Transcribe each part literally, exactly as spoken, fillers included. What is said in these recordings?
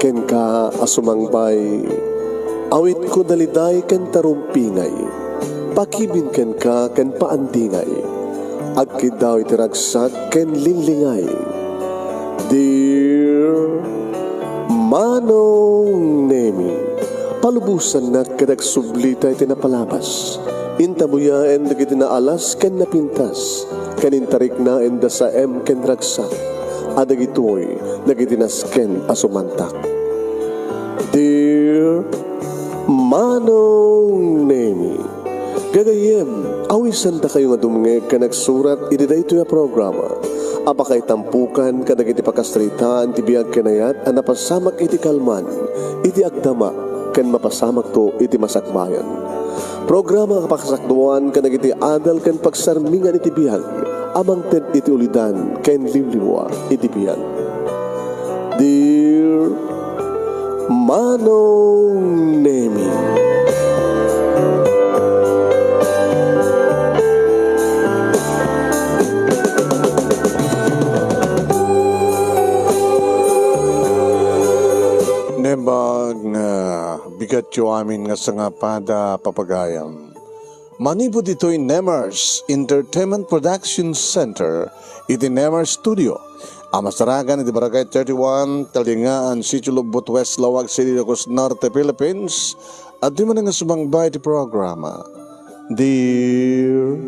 Kenka a sumangbay, awitko daliday ken tarumpingay, pakibin kenka ken paandingay. Agkiddaw iti ragsak ken linglingay. Dear Manong Nemi, palubosannak ket agsublita iti napalabas. Intabuyaen dagiti naalas ken napintas, ken intariknaenda saem ken ragsak. A dagitoy dagiti nasken a sumantak. Dear Manong Nemi, gagayyem, awisandakayo nga dumngeg ken agsurat iti daytoy a programa a pakaitampukan kadagiti pakasaritaan ti biag ken ayat a napasamak iti kalman, iti agdama, ken mapasamakto iti masakbayan. Programa a pakasakduan kadagiti adal ken pagsarmingan iti biag a mangted iti ulidan ken limlimua iti biag. Dear Manong Nemi. Nembag nga bigatyo amin nga sangapada, papagayam. Manipud ditoy Nemars Entertainment Production Center iti Nemars Studio a masarakan iti Barangay thirty-one, Talingaan, Sitio Lugbot West, Laoag City, Ilocos Norte, Philippines. Adtoy manen nga sumangbay iti programa, Dear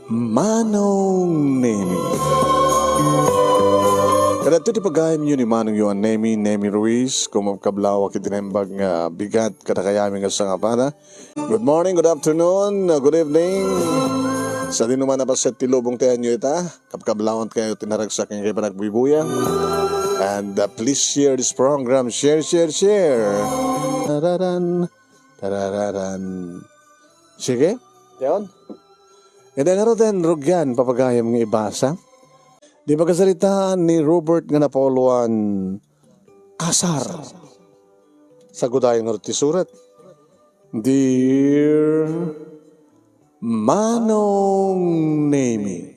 Manong Nemi. Kadagitoy ti pagayamyo ni Manong Yohan Nemi, Nemi Ruiz, kumabkablawak iti nembag nga bigat kadakayamin nga sangapada. Good morning, good afternoon, uh, good evening. Sadinoman a paset ti lubong ti ayanyo ita, kabkablawan kayo ti naragsak nga panagbuybuyang. And, uh, please share this program. Share, share, share. Tararan, tararan. Sige. Diyon. Iti ngaruden, rugian, papagayam nga ibasa. Di pagkasaritaan ni Robert nga napauluan, kasar. Sagudayan ngarud ti surat. Dear Manong Nemi.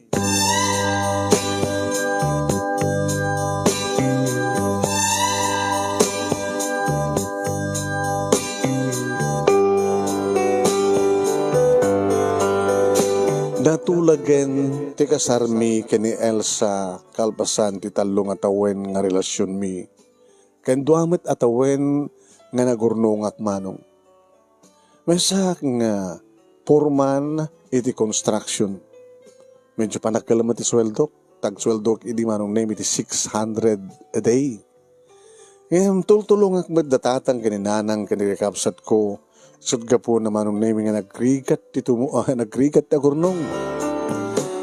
Natulagen ti kasarmi ken ni Elsa kalpasan ti tallo nga tawen nga relasionmi. Ken dua met a tawen nga nagurnongak, Manong. Maysaak nga foreman iti construction. Medyo panagkel met ti sueldok. Tagsueldok idi, Manong Nemi, iti six hundred a day. Ngem tultulongak met da tatang ken ni nanang ken ni kakabsatko. Isut' gapuna, Manong Nemi, nga nagrigat ti tumo-, ah, nagrigat ti agurnong.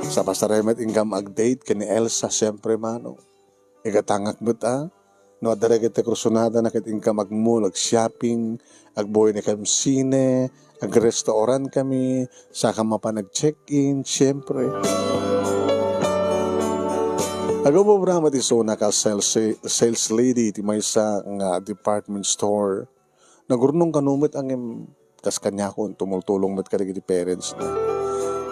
Sa pasarem met inggam ag-date ken ni Elsa, siempre, Manong. Igatangak met a, no adda dagiti kursunadana ket inkam agmall, agshopping, agbuy ni kam sine, agrestaurant kami, saka mapan ag-check-in, siempre. Agobobra met isuna ka sales, sales lady ti maysa nga department store. Nagurnong kano met, ngem kas kaniakon, tumultulong met kadagiti parents na.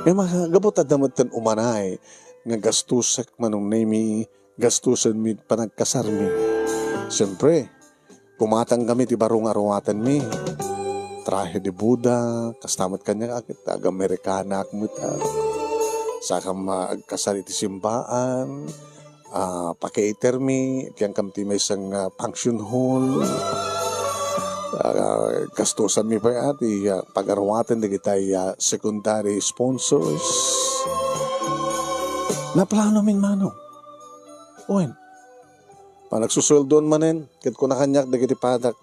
Ngem, ah, gapu ta adda met ten umanay nga gastusek, Manong Nemi, gastusen mi panagkasarmi. Siempre, kumatang kami ti baro nga aruatenmi. Trahe de boda, kasta met kaniak, ket aga-Amerikana ak met, ah. Saka ma-, agkasar iti simbaan. Ah, pa-cater mi, iti inkam ti maysa nga function hall. Ah, gastusan mi pay, ah, ti, ah, pagaruaten dagiti, ah, secondary sponsors. Naplano min, Manong. Wen, panagsusueldoan manen, ket kuna kaniak dagiti padak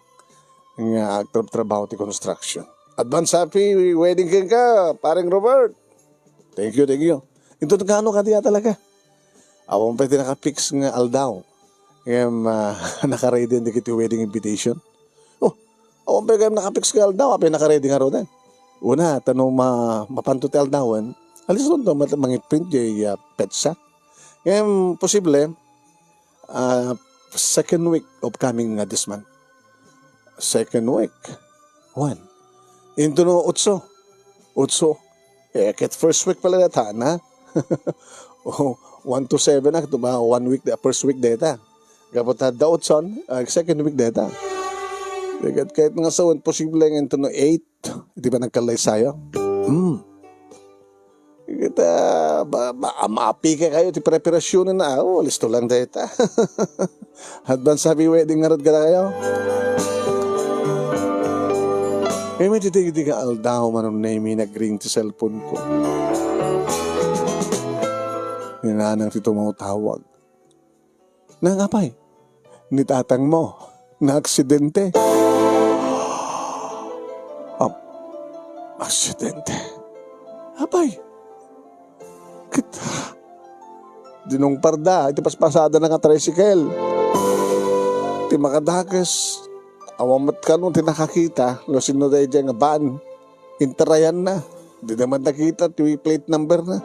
nga agtrabtrabaho ti construction. Advance happy wedding kenka, Pareng Robert. Thank you, thank you. Inton kano kadi a talaga? Awan pay ti naka-fix nga aldaw. Ngem, ah, naka-ready dagiti wedding invitation. Oh, awan pay gayam naka-fix nga aldaw, apay naka-ready ngaruden. Una, ta no ma-, mapanto ti aldawen, alisonto ma-, mangiprint jay, ah, petsa. Ngem, posible, ah, second week of coming nga this month. Second week. Wen. Into no otso. Otso. Eh, ket first week pala data, na? Oh, one to seven na, ket ba, one week, the first week data. Gapu ta adda otson, ah, second week dayta. Ket ket nga sawen, posible nga intono eight, iti panagkallaysayo. Hmm. Ket, ah, ba, ba, maapi kayo ti preparasyonenna. Ah, oh, listo lang dayta. Advance happy wedding ngarud kadakayo. Kay may titigdi nga aldaw, Manong Nemi, nag-ring ti cellphone ko. Ni nanang ti tumawtawag. Nang apay? Ni tatang mo, naaksidente. Am, aksidente? Apay? Ket, dinungparda iti paspasada nga tricycle. Ti makadakes, awan met kano ti nakakita, no sino daydiay nga van. Intarayanna. Dida man nakita ti plate number na.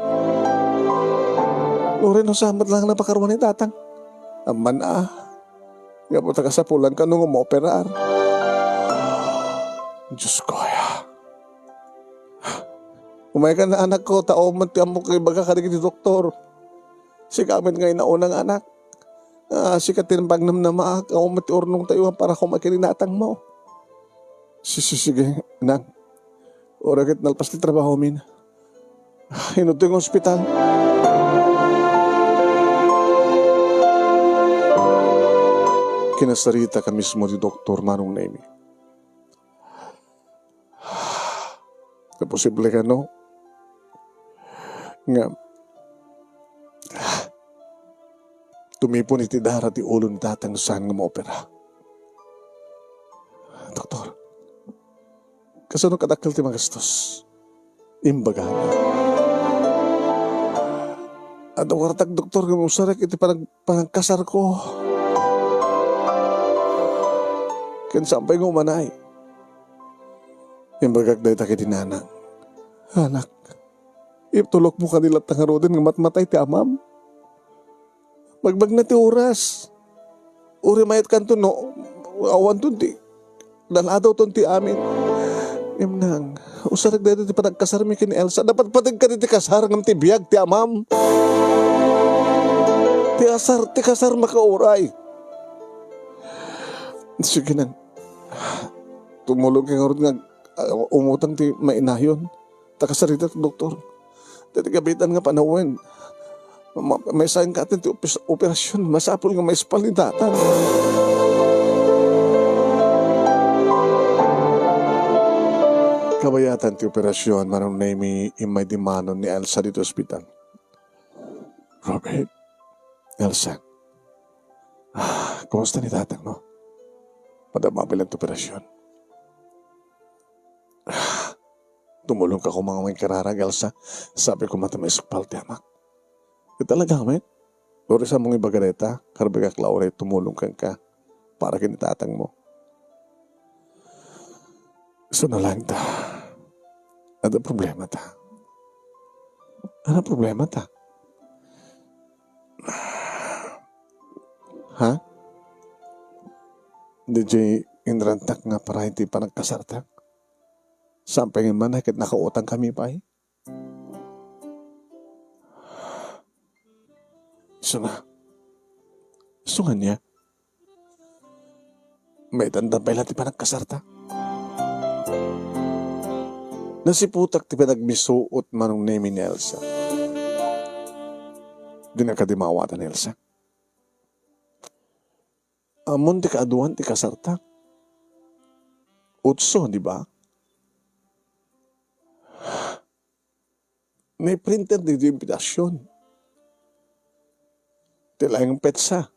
Uray no saan met lang napakaruan ni tatang. Amman a, gapu ta kasapulan kano nga maoperar. Diyos ko, aya. Umayka na, anakko, ta awan met ti ammok nga ibaga kadagiti doktor. Sika met nga inauna nga anak. Ah, sika ti nagpagnamnamaak, awan met ti urnongtayo para koma ken ni tatang mo. Si-, si-, sige, nang. Uray ket nalpas ti trabahomin. Inuttoy nga ospital. Kinasarita ka mismo ti doktor, Manong Nemi. Nga posible kano nga tumipon iti dara ti ulo ni tatang saan nga maopera. Doktor, kasano kadakkel ti magastos? Imbagana. Adda kwartak, doktor, nga usarek iti panag-, panagkasarko. Ken saan pay nga umanay. Imbagak dayta ket ni nanang. Anak, itulokmo kadi latta ngaruden nga matmatay ti amam. Bagbagna ti oras. Uray mayatkanto no awanton ti, naladaw ton ti amin. Imnang, usarek dayta ti panagkasarmi ken ni Elsa. Napatpateg kadi ti kasar ngem ti biag ti amam. Ti asar, ti kasar makauray. Sige nang, tumulong ka ngarud nga, ah, umutang ti mainayon. Ta kasarita ti doktor. Daydi kabitan nga panawen. Ma-, maysa inka ti opis-, operasyon. Masapul nga maispal ni tatang. Kabayatan ti operasyon, Manong Nemi, immay dimanon ni Elsa ditoy ospital. Robert, Elsa, ah, kumusta ni tatang, no? Madama pay laeng ti operasyon. Tumulong ka koma nga mangikararag, Elsa. Sabi ko, mata maispal ti amak. Ket talaga, met? Uray saan mo nga ibaga dayta, karbikak la uray tumulong kenka para ken ni tatang mo. Isu na laeng ta. Adda problema ta. Ano problema ta? Ha? Daydiay inrantak nga para iti panagkasarta? Saan pay nga immay ket nakautang kami pay? Isu nga. Isu nga ania? Maitandan pay la ti panagkasarta. Nasiputak ti panagmisuot, Manong Nemi, ni Elsa. Dina kadi maawatan, Elsa. Ammon ti kaaduan ti kasarta. Utso, di ba? Naiprinter daydi invitation. Ti laeng petsa.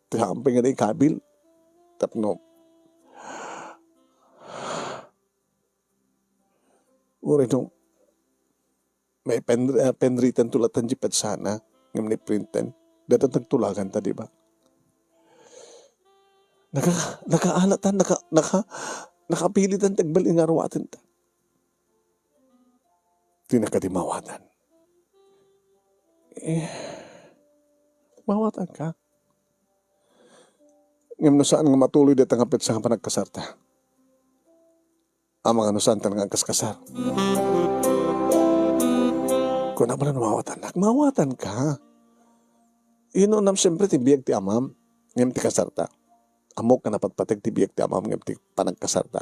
Ti saan pay nga naikabil. Tapno uray no, may pen-, ah, penwritten to latta ti petsana, ngem ni printen. Dayta nagtulagan ta, di ba? Naka-, nakaanatan, naka-, naka-, nakapilitan ti agbalin nga aruaten ta. Dina kadi maawatan. Eh, maawatan ka. Ngem no saan nga matuloy dayta nga petsa nga panagkasarta, amangan no saanta nga agkaskasar. Kuna pala no maawatan, nak, maawatan ka. Inunam, siyempre, ti biag ti amam. Ngem ti kasarta, ammok nga napatpateg ti biag ti amam ngem ti panagkasarta.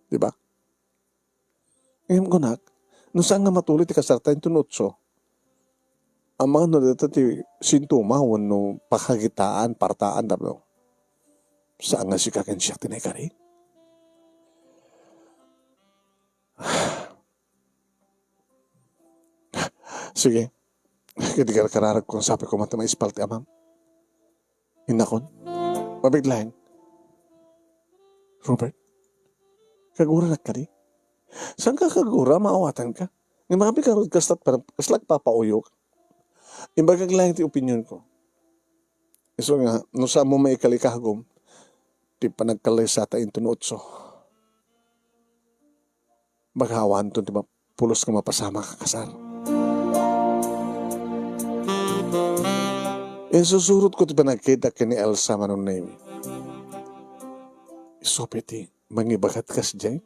Di ba? Ngem kunak, no saan nga matuloy ti kasarta inton otso, amangan no dayta ti sintoma wenno pakakitaan, partaan tapno saan nga sika ken siak ti naikari? Sige. Ket di karkararagko, sapay koma ta maispal ti amam. Innakon. Mabiit laeng. Robert, kaguranak kadi? Saan ka kagura? Maawatanka. Ngem apay ngarud kasla, kasla agpapauyok? Imbagak laeng ti opinionko. Isu nga, no saan mo maikalikagum ti panagkallaysata inton otso, baka awanton ti mapulos nga mapasamak a kasar. Insusurotko ti panagkitak ken ni Elsa, Manong Nemi. Isu pay ti mangibagat kasdiay?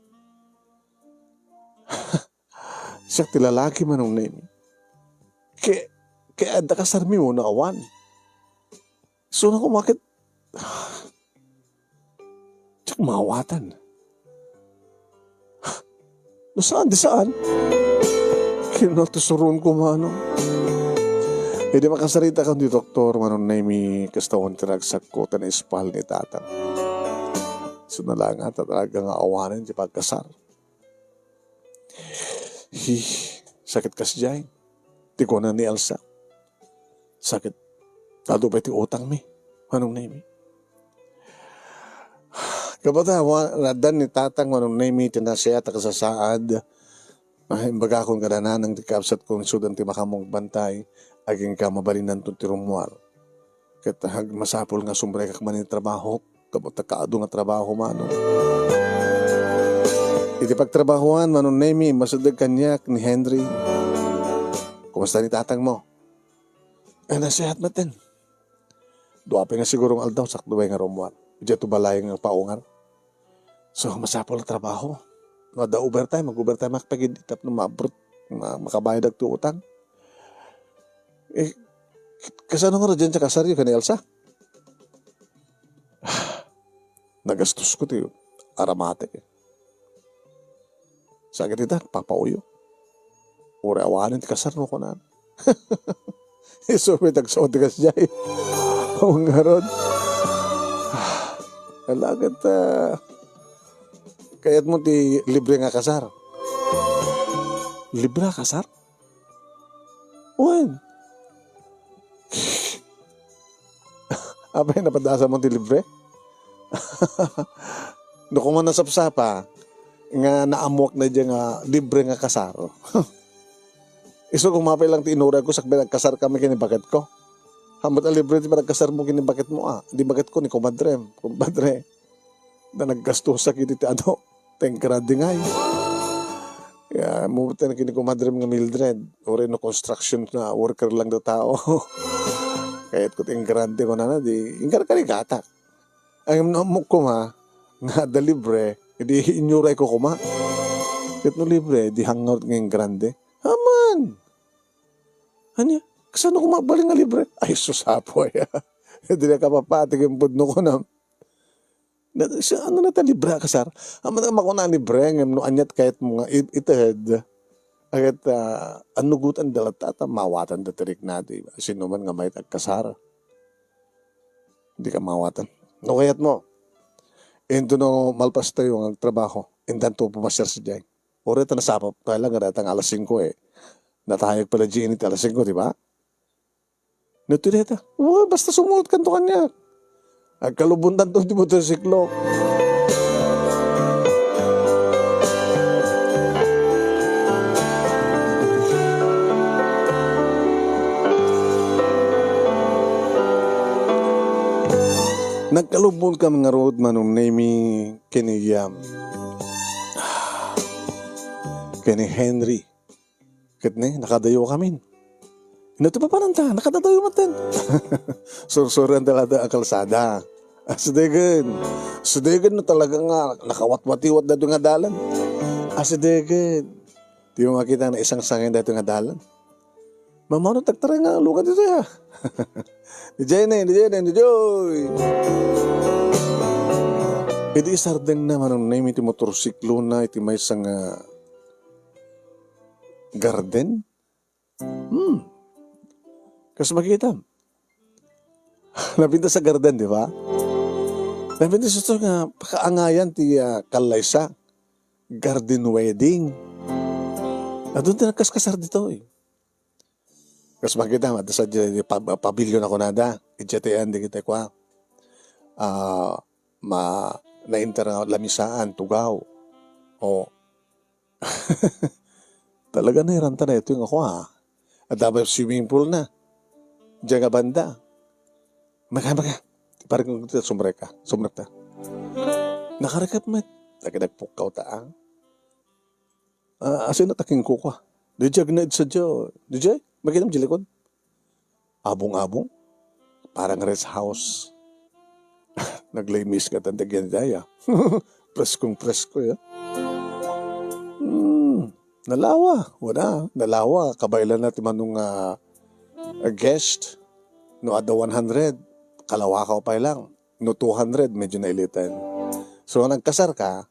Siak ti lalaki, Manong Nemi. Ke, ke adda kasarmi wenno awan? Isuna koma ket, diak maawatan. No saan, di saan. Kinuna ti suronko, Manong. Idi makasaritak ken ti doktor, Manong Nemi, kasta awan ti ragsakko ta naispal ni Tatang. Isuna laeng ta talaga nga awanen ti pagkasar. Hi, sakit kasdiay, ti kuna ni Elsa. Sakit. Adu pay ti utangmi, Manong Nemi. Kapata, wa-, nadan ni Tatang, Manong Nemi, ti nasiat a kasasaad. Ah, imbagakon kada nanang ti kabsatko, isudan ti makaammo agbantay, agingga mabalinanto ti rummuar. Ket ag-, masapul nga sumrekak man iti trabaho, gapu ta kaadu nga trabaho, Manong. Iti pagtrabahoan, Manong Nemi, immasideg kaniak ni Henry. Kumusta ni tatangmo? Ay, nasihat met. Dua pay nga siguro nga aldaw, sakto pay nga rummuar. Idiay to balay nga paungar. So, masapul a trabaho. No adda overtime, mag-overtime ak pagid tapno maabot, ma-, makabayad ak ti utang. Eh, kasano nga radian ti kasaryo ken ni Elsa? Nagastosko ti aramatek, eh. Sakit ita, papauyo. Uray awanen ti kasar no kunan. Isu met ti agsao ti kasdiay. Awan ngarud. Ala ket, ah, kayatmo ti libre nga kasar? Libre a kasar? Wen. Apay, napadasam ti libre? No koma nasapsapa nga naammoak daydiay nga libre nga kasar. Isu, koma pay lang ti inuray ko sakbay nagkasar kami ken ni baketko. Hamat a libre ti panagkasarmo ken ni baketmo, ah. Di baketko ni kumadrem, kumpadre. Ta naggastosak iti ti adu. Ta ingrande ngay. Kaya, mabuteng ken ni kumadrem nga Mildred. Uray no construction na worker lang da tao. Kayatko ti ingrande, kunana, di inkarkarigatak. Ngem no ammok koma nga adda libre, di inyurayko koma. Ket no libre, di hangngarot nga ingrande. Aman! Ania? Kasano koma agbalin nga libre? Ay, sus, apo, aya. Di na kapapati ken pudno, kunam. Na, sa, ano na ta, libre a kasar? Aman nga makuna libre, ngem no aniat kayatmo nga i-, ited, ket, ah, annugotan da latta, ta mawatan da ti rikna, di ba? Sino man nga mayat agkasar, di ka mawatan. No kayatmo, intono malpas tayo nga agtrabaho, intanto pumasiar sadiay. Uray ta nasapap, kaya lang nga dayta nga alas singko, eh. Natayag pala di init alas singko, di ba? No, ti dayta. Wa, basta sumuot kanto kaniak. Agkalubontanto ti motorsiklo. Nagkalubon kami ngarud, Manong Nemi, ken ni Yam. Ken ni Henry. Ket ne, nakadayo kamin. No, ti papananta, nakadadayo met. Sursurian talaga a kalsada. Asidegen. Asidegen no talaga nga nakawatwatiwat daytoy nga dalan. Asidegen. Ti makita nga naisangsangay daytoy nga dalan. Mamano tagtaray nga lugar ditoy, ah. Ni Jenny, ni Jenny, ni Joy. Idi isardengna manong Nemi ti motorsiklona iti maysa nga garden. Hmm. Kas makita. Napintas a garden, di ba? Napintas ito nga pakaangayan ti, ah, kallaysa. Garden wedding. Adun ti nagkaskasar ditoy. Kas makita, adda sa di pab-, pavilion a kunada. Idiay ti ayan dagiti kua. Ah, ma-, nainter nga lamisaan, tugaw. O. Talaga nairanta na ito nga kua. Adda pay swimming pool na. Diyan nga banda. Maka, maka. Parang kung sumrek ka. Sumrek ta. Nakarekap met. Lagi nagpukkaw ta, ah. Ah, asin at aking kukwa. Di jay agna id sadya. Di jay? Makitam di likod. Abong-abong. Parang rest house. Naglimis ka tan dagyan daya. Preskong presko, ya. Hmm. Nalawa. Wala. Nalawa. Kabaylan na ti manong, ah, guest. No, adda one hundred. Kalawakaw pay lang. No, two hundred, medyo nailitan. So, nagkasar ka,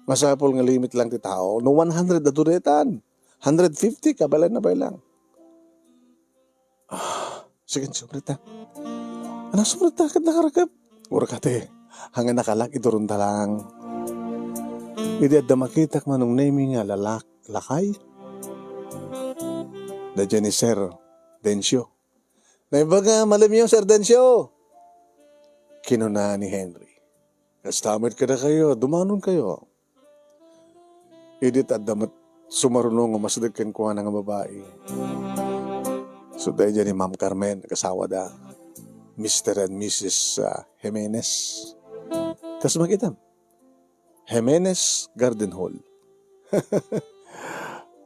masapul nga limit lang ti tao. No, one hundred, adu detan. Hundred fifty, kabaylan na pay lang. Ah, sige, sumrek ta. Ano, sumrek ta, ket nakarekap. Urkate, hangin nakalak, iduron ta lang. Idi adda makitak manong Nemi nga lalak-, lakay. Da Jenny, Sir Dencio. Naimbag nga malimyo, Sir Dencio. Kinuna ni Henry. Kasta met kadakayo, dumanon kayo. Idi adda met sumaruno nga masdek kenkuana nga babai. So, daydiay ni Ma'am Carmen, kasawada. Mister and Missus, ah, Jimenez. Kas makitam. Jimenez Garden Hall.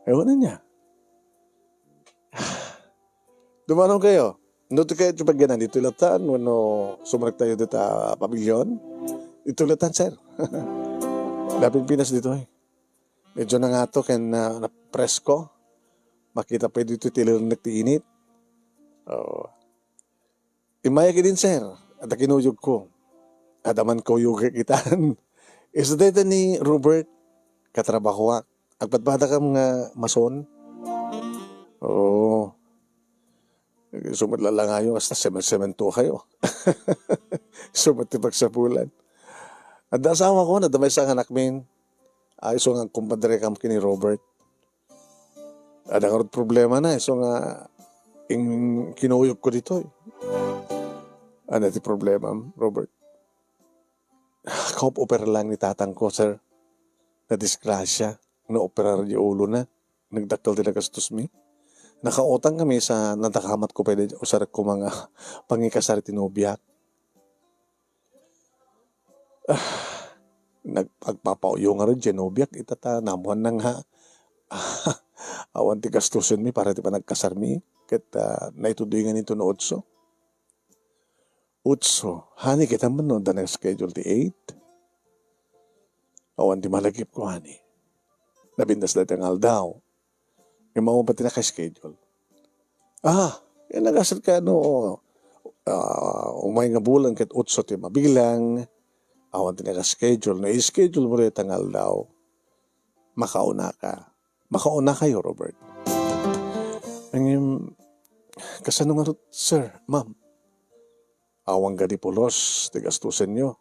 Ewan niya. Dumanon kayo. No, ti kayo ti pagyanan, dito latan, wenno sumrek tayo dita pavilion. Dito latan, sir. Lapin Pinas dito, eh. Medyo nangato ken, ah, napresko. Makita pa dito ti lirnek ti init. Oh. Immayak idin, sir. Adda kinuyogko. Adda man kuyogek itan. Isu dayta ni Robert, katrabahoak. Agpadpadakam nga mason? Oo. Isu met lalangayo, hasta semen-semento kayo. Isu met ti pagsapulan. Adda asawakon, adda maysa nga anakmin. Ay, isu nga kumpadrekam ken ni Robert. Adda ngarud problemana, isu nga in-, kinuyogko ditoy. Ania ti problemam, Robert? Kaop-oper lang ni tatangko, sir. Nadisgrasya. Naoperar di ulona. Nagdakkel ti nagastosmi. Nakautang kami sa nadakamatko pay di usarekko nga pangikasar ti nobiak. Ah, nag-, agpapauyo ngarud diay nobiak, ita ta namuanna nga awan ti gastosenmi para ti panagkasarmi, ket, ah, naitudloy ngamin no otso. Otso, honey, kitam no adda nag-schedule ti eight? Awan ti malagipko, honey. Napintas dayta nga aldaw. Ngem awan pay ti naka-schedule. Ah, yan nagasat ka, no, ah, umay nga bulan ket otso ti mabilang, awan ti naka-schedule. No, i-schedule mo dayta nga aldaw, makauna ka. Makauna kayo, Robert. Ngem, kasano ngarud, sir, ma'am? Awan gadi pulos ti gastosenyo.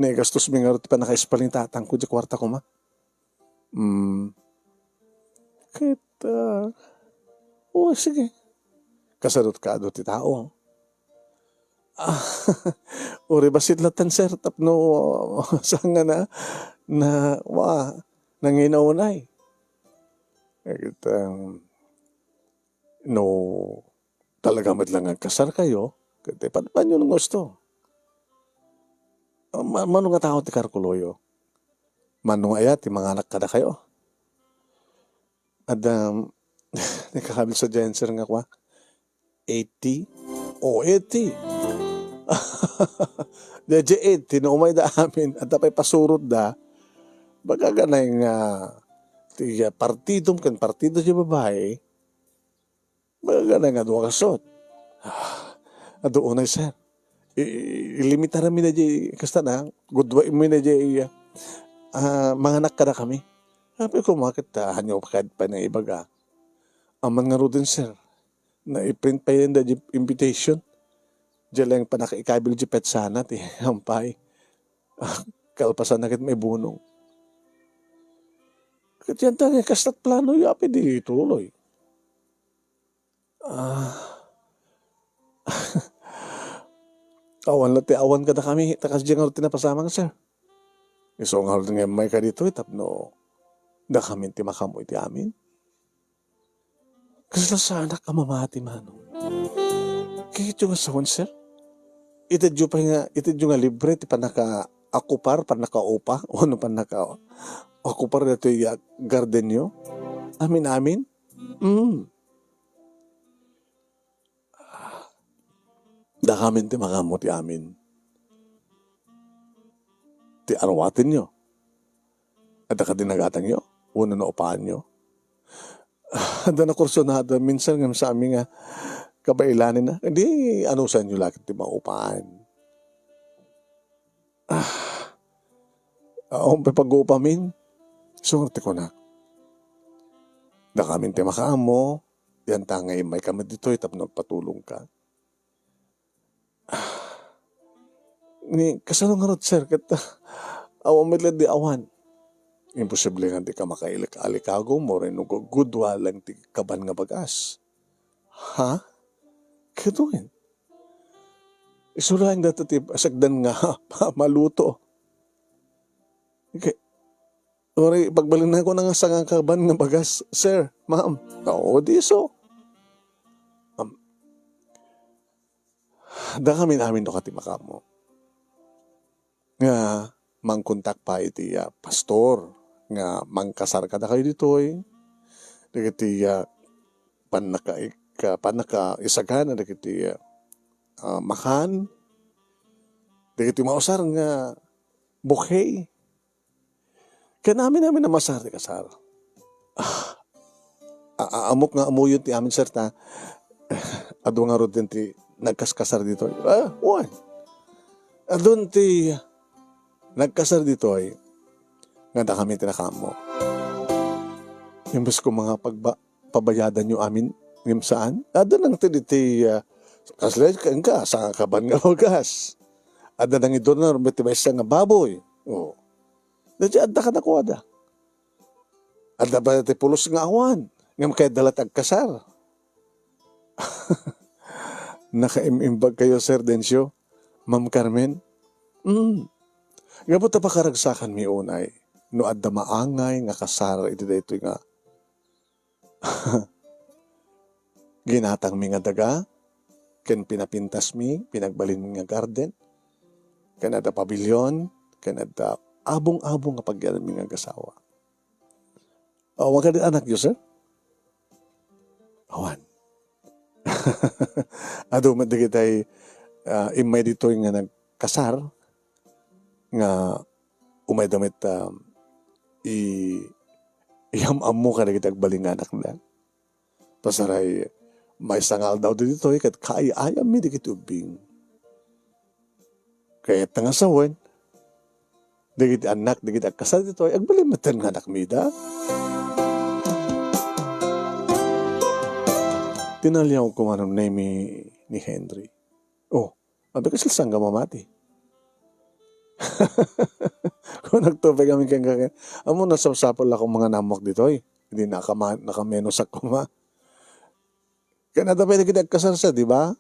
Naigastosmi ngarud ti pannakaispal ni tatangko diay kuarta koma. Mm. Ket, ah, o, sige. Kasano ti kaadu ti tao? Ah, uri bassit latta, sir, tapno saan nga na, na, wa, nanginaunay. Ket, um, no talaga met lang agkasar kayo, ket ipadpayo no gusto. Ma-, mano nga tao ti karkuloyo? Mano nga aya ti manganak kadakayo? Adda, nakakabil sa Jenser nga kwa, eighty? O, eighty. Diay eighty, no umayda amin, adda pay pasurotda, baga kanay nga ti, ah, partidom ken partido ti babai, magana nga dua ka suot. Ah, adu unay, sir. I-, i-, ilimitaran mi na di kasta na, gudua mi na di, ah, manganak kadakami. Sabi ko, "Bakit, ah, hanyo pa kayat pay naibaga?" Aman ngaruden, sir, naiprint pay da di invitation. Diay laeng pannakaikabil di petsana ti ampay. Ah, kalpasan na ket maibunong. Ket yan ta, kasta't plano yo, apay di ituloy. Ah. Awan la ti awan kadakami, ta kasdiay ngarud ti napasamak, sir. Isu ngarud nga immayka ditoy tapno dakami ti makaammo iti amin. Kasla saanak a mamati, Manong. Kayatyo nga sawen, sir? Itedyo pay nga, itedyo nga libre ti pannakaakupar, pannakaupa, wenno pannakaakupar datoy a gardenyo? Amin-amin? Mm. Dakamin ti makaammo ti amin. Ti aruatenyo. Adda kadi nagatangyo? Wenno naupaanyo? Adda nakursunada, minsan ngem sami nga kabailanenna. Di anusanyo la ket ti maupaan. Ah, awan pay pag-uupamin. Isu ngarud ti kunak. Dakamin ti makaammo, yan ta nga immayka met ditoy tapno agpatulongka. Ah, ni, kasano ngarud, sir, ket, ah, awan met laeng di awan. Imposible nga dika makailik-alikagum, wenno gudua laeng ti kaban nga bagas. Ha? Kaduin? Isu laeng dayta ti asakdan nga maluto. Okay. Uray, pagbalinanko na nga sangakaban nga bagas, sir, ma'am. Oo, di isu. Am, dakamin-amin no kadi makaammo. Nga mangkontak pay iti, ah, pastor nga mangkasar kadakayo ditoy. Dagiti, ah, pannaka-, ka-, pannakaisagana dagiti, ah, ah, makan. Dagiti mausar nga bouquet. Ken amin-amin a masar ti kasar. Ah, a-, a-, ammok nga ammoyon ti amin, sir, ta adu ngaruden ti nagkaskasar ditoy. Ah, wen. Adun ti nagkasar ditoy nga dakami ti nakaammo. Imbes ko nga pagba-, pabayadanyo amin, ngem saan. Adda nang ti, ti, ah, kasla, engka, sangakaban nga bagas. Adda nang idunor, ti maysa nga baboy. Oh. Daydi adda kadakuada. Adda pay ti pulos nga awan, ngem kayatda la ti agkasar. Nakaim-imbag kayo, Sir Dencio, Ma'am Carmen. Mm. Gapu ta pakaragsakanmi unay, no adda maangay nga kasar iti daytoy nga ginatangmi nga daga, ken pinapintasmi, pinagbalinmi nga garden, ken adda pavilion, ken adda abong-abong nga pagyananmi nga agasawa. Awan kadi anakyo, sir? Awan. Adu met dagitay, ah, immay ditoy nga nagkasar, nga umayda met, ah, i-, iyam-ammo kadagiti agbalin nga anakda. Pasaray, maysa nga aldaw ditoy ket kaay-ayammi dagiti ubbing. Kayatna nga sawen, dagiti annak, dagiti agkasar ditoy, agbalin metten nga anakmida. Tinaliawko manen ni, ni Henry. Oh, abi, kasla saan nga mamati? Kunakto pay kami kenka, ken, ammo, nasapsapul ako nga mangan ammoak ditoy. Idi nakama-, nakamenusak koma. Ken adda pay dagiti agkasarsa, di ba?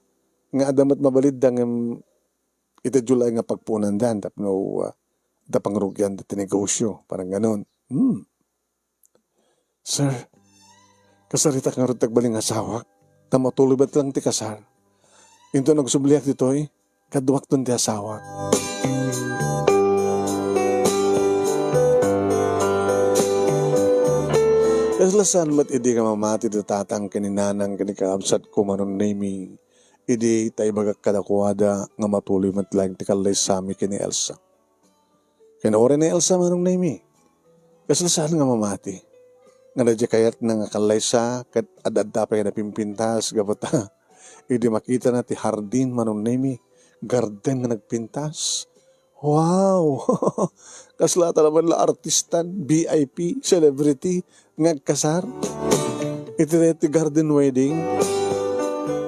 Nga adda met mabalidda ngem itedyo laeng nga pagpunanda tapno, ah, adda pangrugianda ti negosyo, parang ganon. Hmm. Sir, kasaritak ngarud ti agbalin nga asawak, ta matuloy met lang ti kasar. Inton agsubliak ditoy, kaduakton ti asawak. Kasla saan met idi nga mamati ti tatang ken ni nanang ken ni kakabsatko, Manong Nemy, idi ta ibagak kadakuada nga matuloy met laeng ti kallaysami ken ni Elsa. Ken uray ni Elsa, Manong Nemy, kasla saan nga mamati. nga daydiay kayatna nga kallaysa ket ad-adda pay napimpintas gapu ta idi makitana ti hardin, Manong Nemi, garden nga nagpintas. Wow! Kasla talaman la artistan, V I P, celebrity nga agkasar iti daytoy garden wedding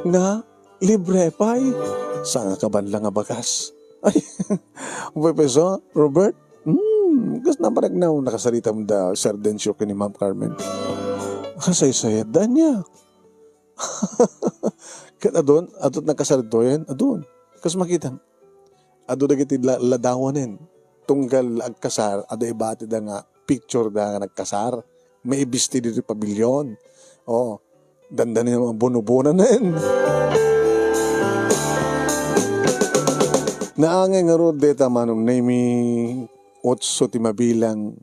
nga libre pay. Saan nga kabanla nga bagas? Ay, Professor Robert, hmm, kas naparagnaw nakasaritam da Sir Dencio ken ni Ma'am Carmen. Kasaysayat da niya. Ket adun, adun nagkasar ditoyen, adun. Kas makita, adu dagiti la-, ladawanen. Tunggal agkasar, adda ibatida nga picture da nga nagkasar. Maibisti ditoy pavilion. Oh, dandani nga bunubonanen. Naangay ngarud dayta, Manong Nemi, otso ti mabilang.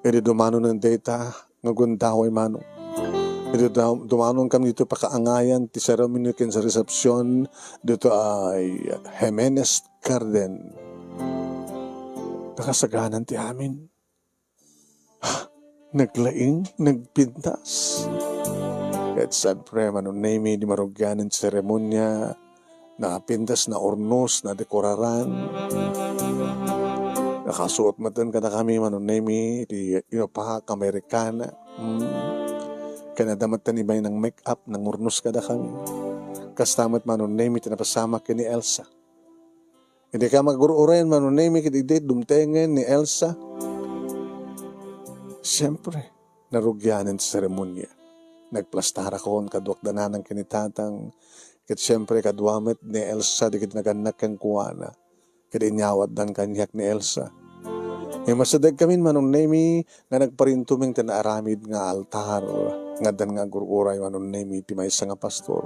Idi dumanonen dayta, nga gundaway, Manong. Idi da-, dumanonkami ditoy pakaangayan ti seremoni ken sa resepsion ditoy Jimenez Garden. Nakasaganan ti amin. Naglaing, nagpintas. Ket siempre, Manong Nemi, di marugian ti seremonia, napintas, naurnos, nadekoraran. Nakasuot metten kadakami, Manong Nemi, iti inupak Amerikana. Mm. Ken adda metten ibaynang make-up, nangurnos kadakami. Kasta met, Manong Nemi, ti napasamak ken ni Elsa. Idi ka magur-uren, Manong Nemi, ket idi dumtengen ni Elsa, siempre, narugianen ti seremonia. Nagplastarakon, kaduak da nanang ken ni tatang, ket siempre, kadua met ni Elsa dagiti nagannak kenkuana, ket inyawatdan kaniak ni Elsa. Immasidegkamin, Manong Nemi, nga nagparintumeng ti naaramid nga altar, nga addan nga agur-uray, Manong Nemi, ti maysa nga pastor.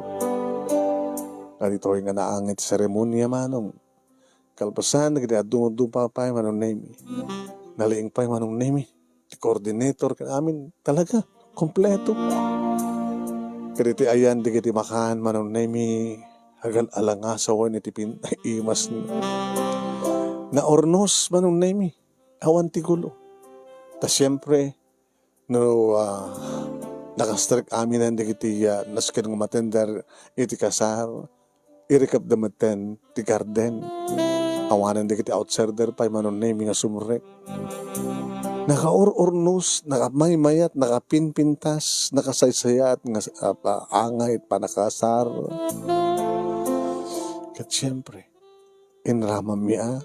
Nga ditoy nga naangay ti seremonia, Manong. Kalpasan dagiti adu nga dupa pay, Manong Nemi. Nalaing pay, Manong Nemi. Ti coordinator ken amin talaga kompleto. Ket iti ayan dagiti makan, Manong Nemi, agal-alangasawen iti pin-, imas. Naurnos, Manong Nemi. Awan ti gulo. Ta siempre, no, ah, nakastrek aminen dagiti, ah, nasken nga umatender iti kasar, irikepda metten ti garden. Awanen dagiti outsider pay, Manong Nemi, nga sumrek. Nakaur-urnos, nakamaymayat, nakapinpintas, nakasaysayat nga, ah, pa-, angay, panakasar. Ket siempre, inramammi a,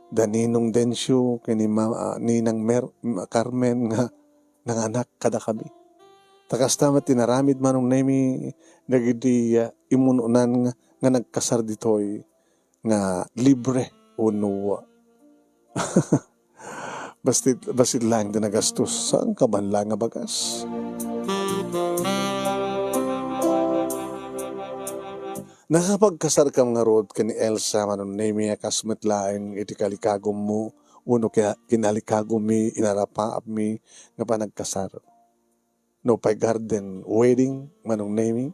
da Ninong Dencio ken ni Ma-, ah, Ninang Mer-, Carmen nga nanganak kadakami. Ta kasta met ti naramid, Manong Nemi, dagiti, ah, imun-unan nga, nga nagkasar ditoy nga libre wenno bassit, bassit laeng ti nagastos. Saan ka man laeng nga bagas? Nakapagkasarkam ngarud ken ni Elsa, Manong Nemi, a kas met laeng iti kalikagummo wenno ki-, kinalikagummi, inarapaapmi nga panagkasar. Nupay garden wedding, Manong Nemi,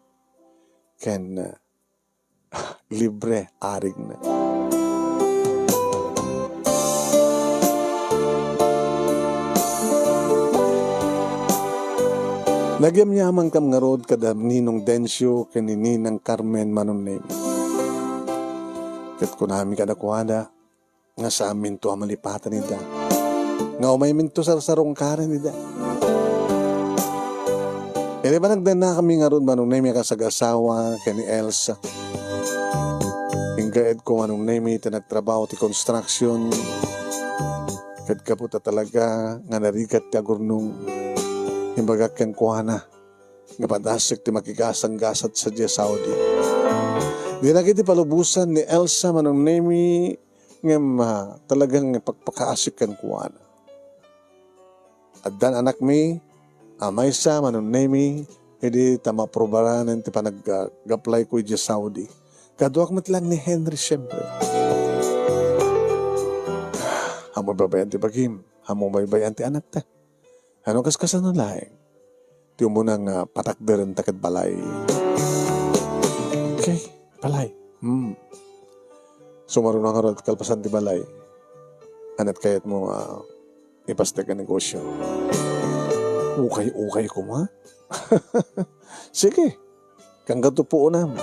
ken, ah, libre arigna. Nagyamyamankam ngarud kada Ninong Dencio ken ni Ninang Carmen, Manong Nemi. Ket kunami kadakuada, nga saanminto a malipatan ida. Nga umayminto sarsarungkaren ida. Idi panagdannakami ngarud, Manong Nemi, a kasagasawa ken ni Elsa. Inggaedko, Manong Nemi, ti nagtrabaho ti construction. Ket gapu ta talaga nga narigat ti agurnong, imbagak kenkuana nga padasek ti makigasanggasat sadiay Saudi. Dinak iti palubosan ni Elsa, Manong Nemi, ngem, ah, talagang ipakpakaasik kenkuana. Addan anakmi a maysa, Manong Nemi, idi ta maaprubaran ti panag-, ah, apply ko idiay Saudi. Kaduak met laeng ni Henry, siempre. Ammom baybay-an ti bagim, ammom baybay-an ti anakta. Ano kaskasano laeng ti umuna nga patakderenta ket balay? Okay, balay. Hmm. Sumaruno ngarud kalpasan ti balay. Ania't kayatmo nga ipasdek a negosyo? Ukay-ukay koma. Sige, kanggato puonam.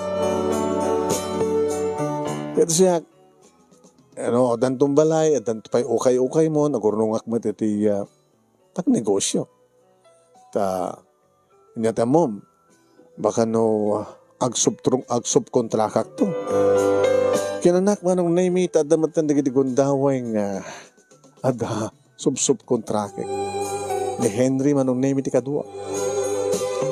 Ket siak, ano, addanton balay, addanto pay ukay-ukay mo, nagurnongak met iti, ah, pagnegosyo. Ta, ania ti ammom, baka no, ah, agsubtru-, agsubkontrakakto. Kinanak Manong Nemi, ta adda met dagiti gundaway nga adda subsubkontrakek. Ni Henry Manong Nemi ti kadua.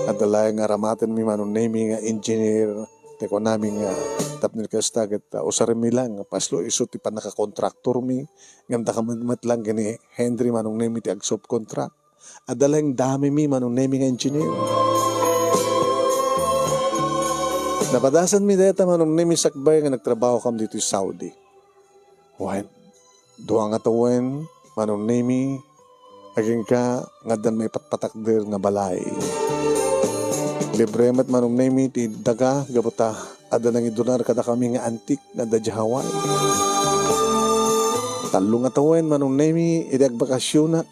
Adda laeng aramatenmi Manong Nemi nga engineer, ti kunami nga tapno kasta ket, ah, usaremmi lang, paslo isu ti pannakakontraktormi, ngem dakamin met lang ken ni Henry Manong Nemi ti agsubkontrak. Adda laeng damimi Manong Nemi nga engineer. Napadasanmi dayta Manong Nemi sakbay nga nagtrabahokam ditoy Saudi. Wen, dua nga tawen, Manong Nemi, agingga nga addan maipatpatakder nga balay. Libre met Manong Nemi ti daga gapu ta adda nangidunar kadakami nga antik nga adda idiay Hawaii. Tallo nga tawen, Manong Nemi, idi agbakasionak,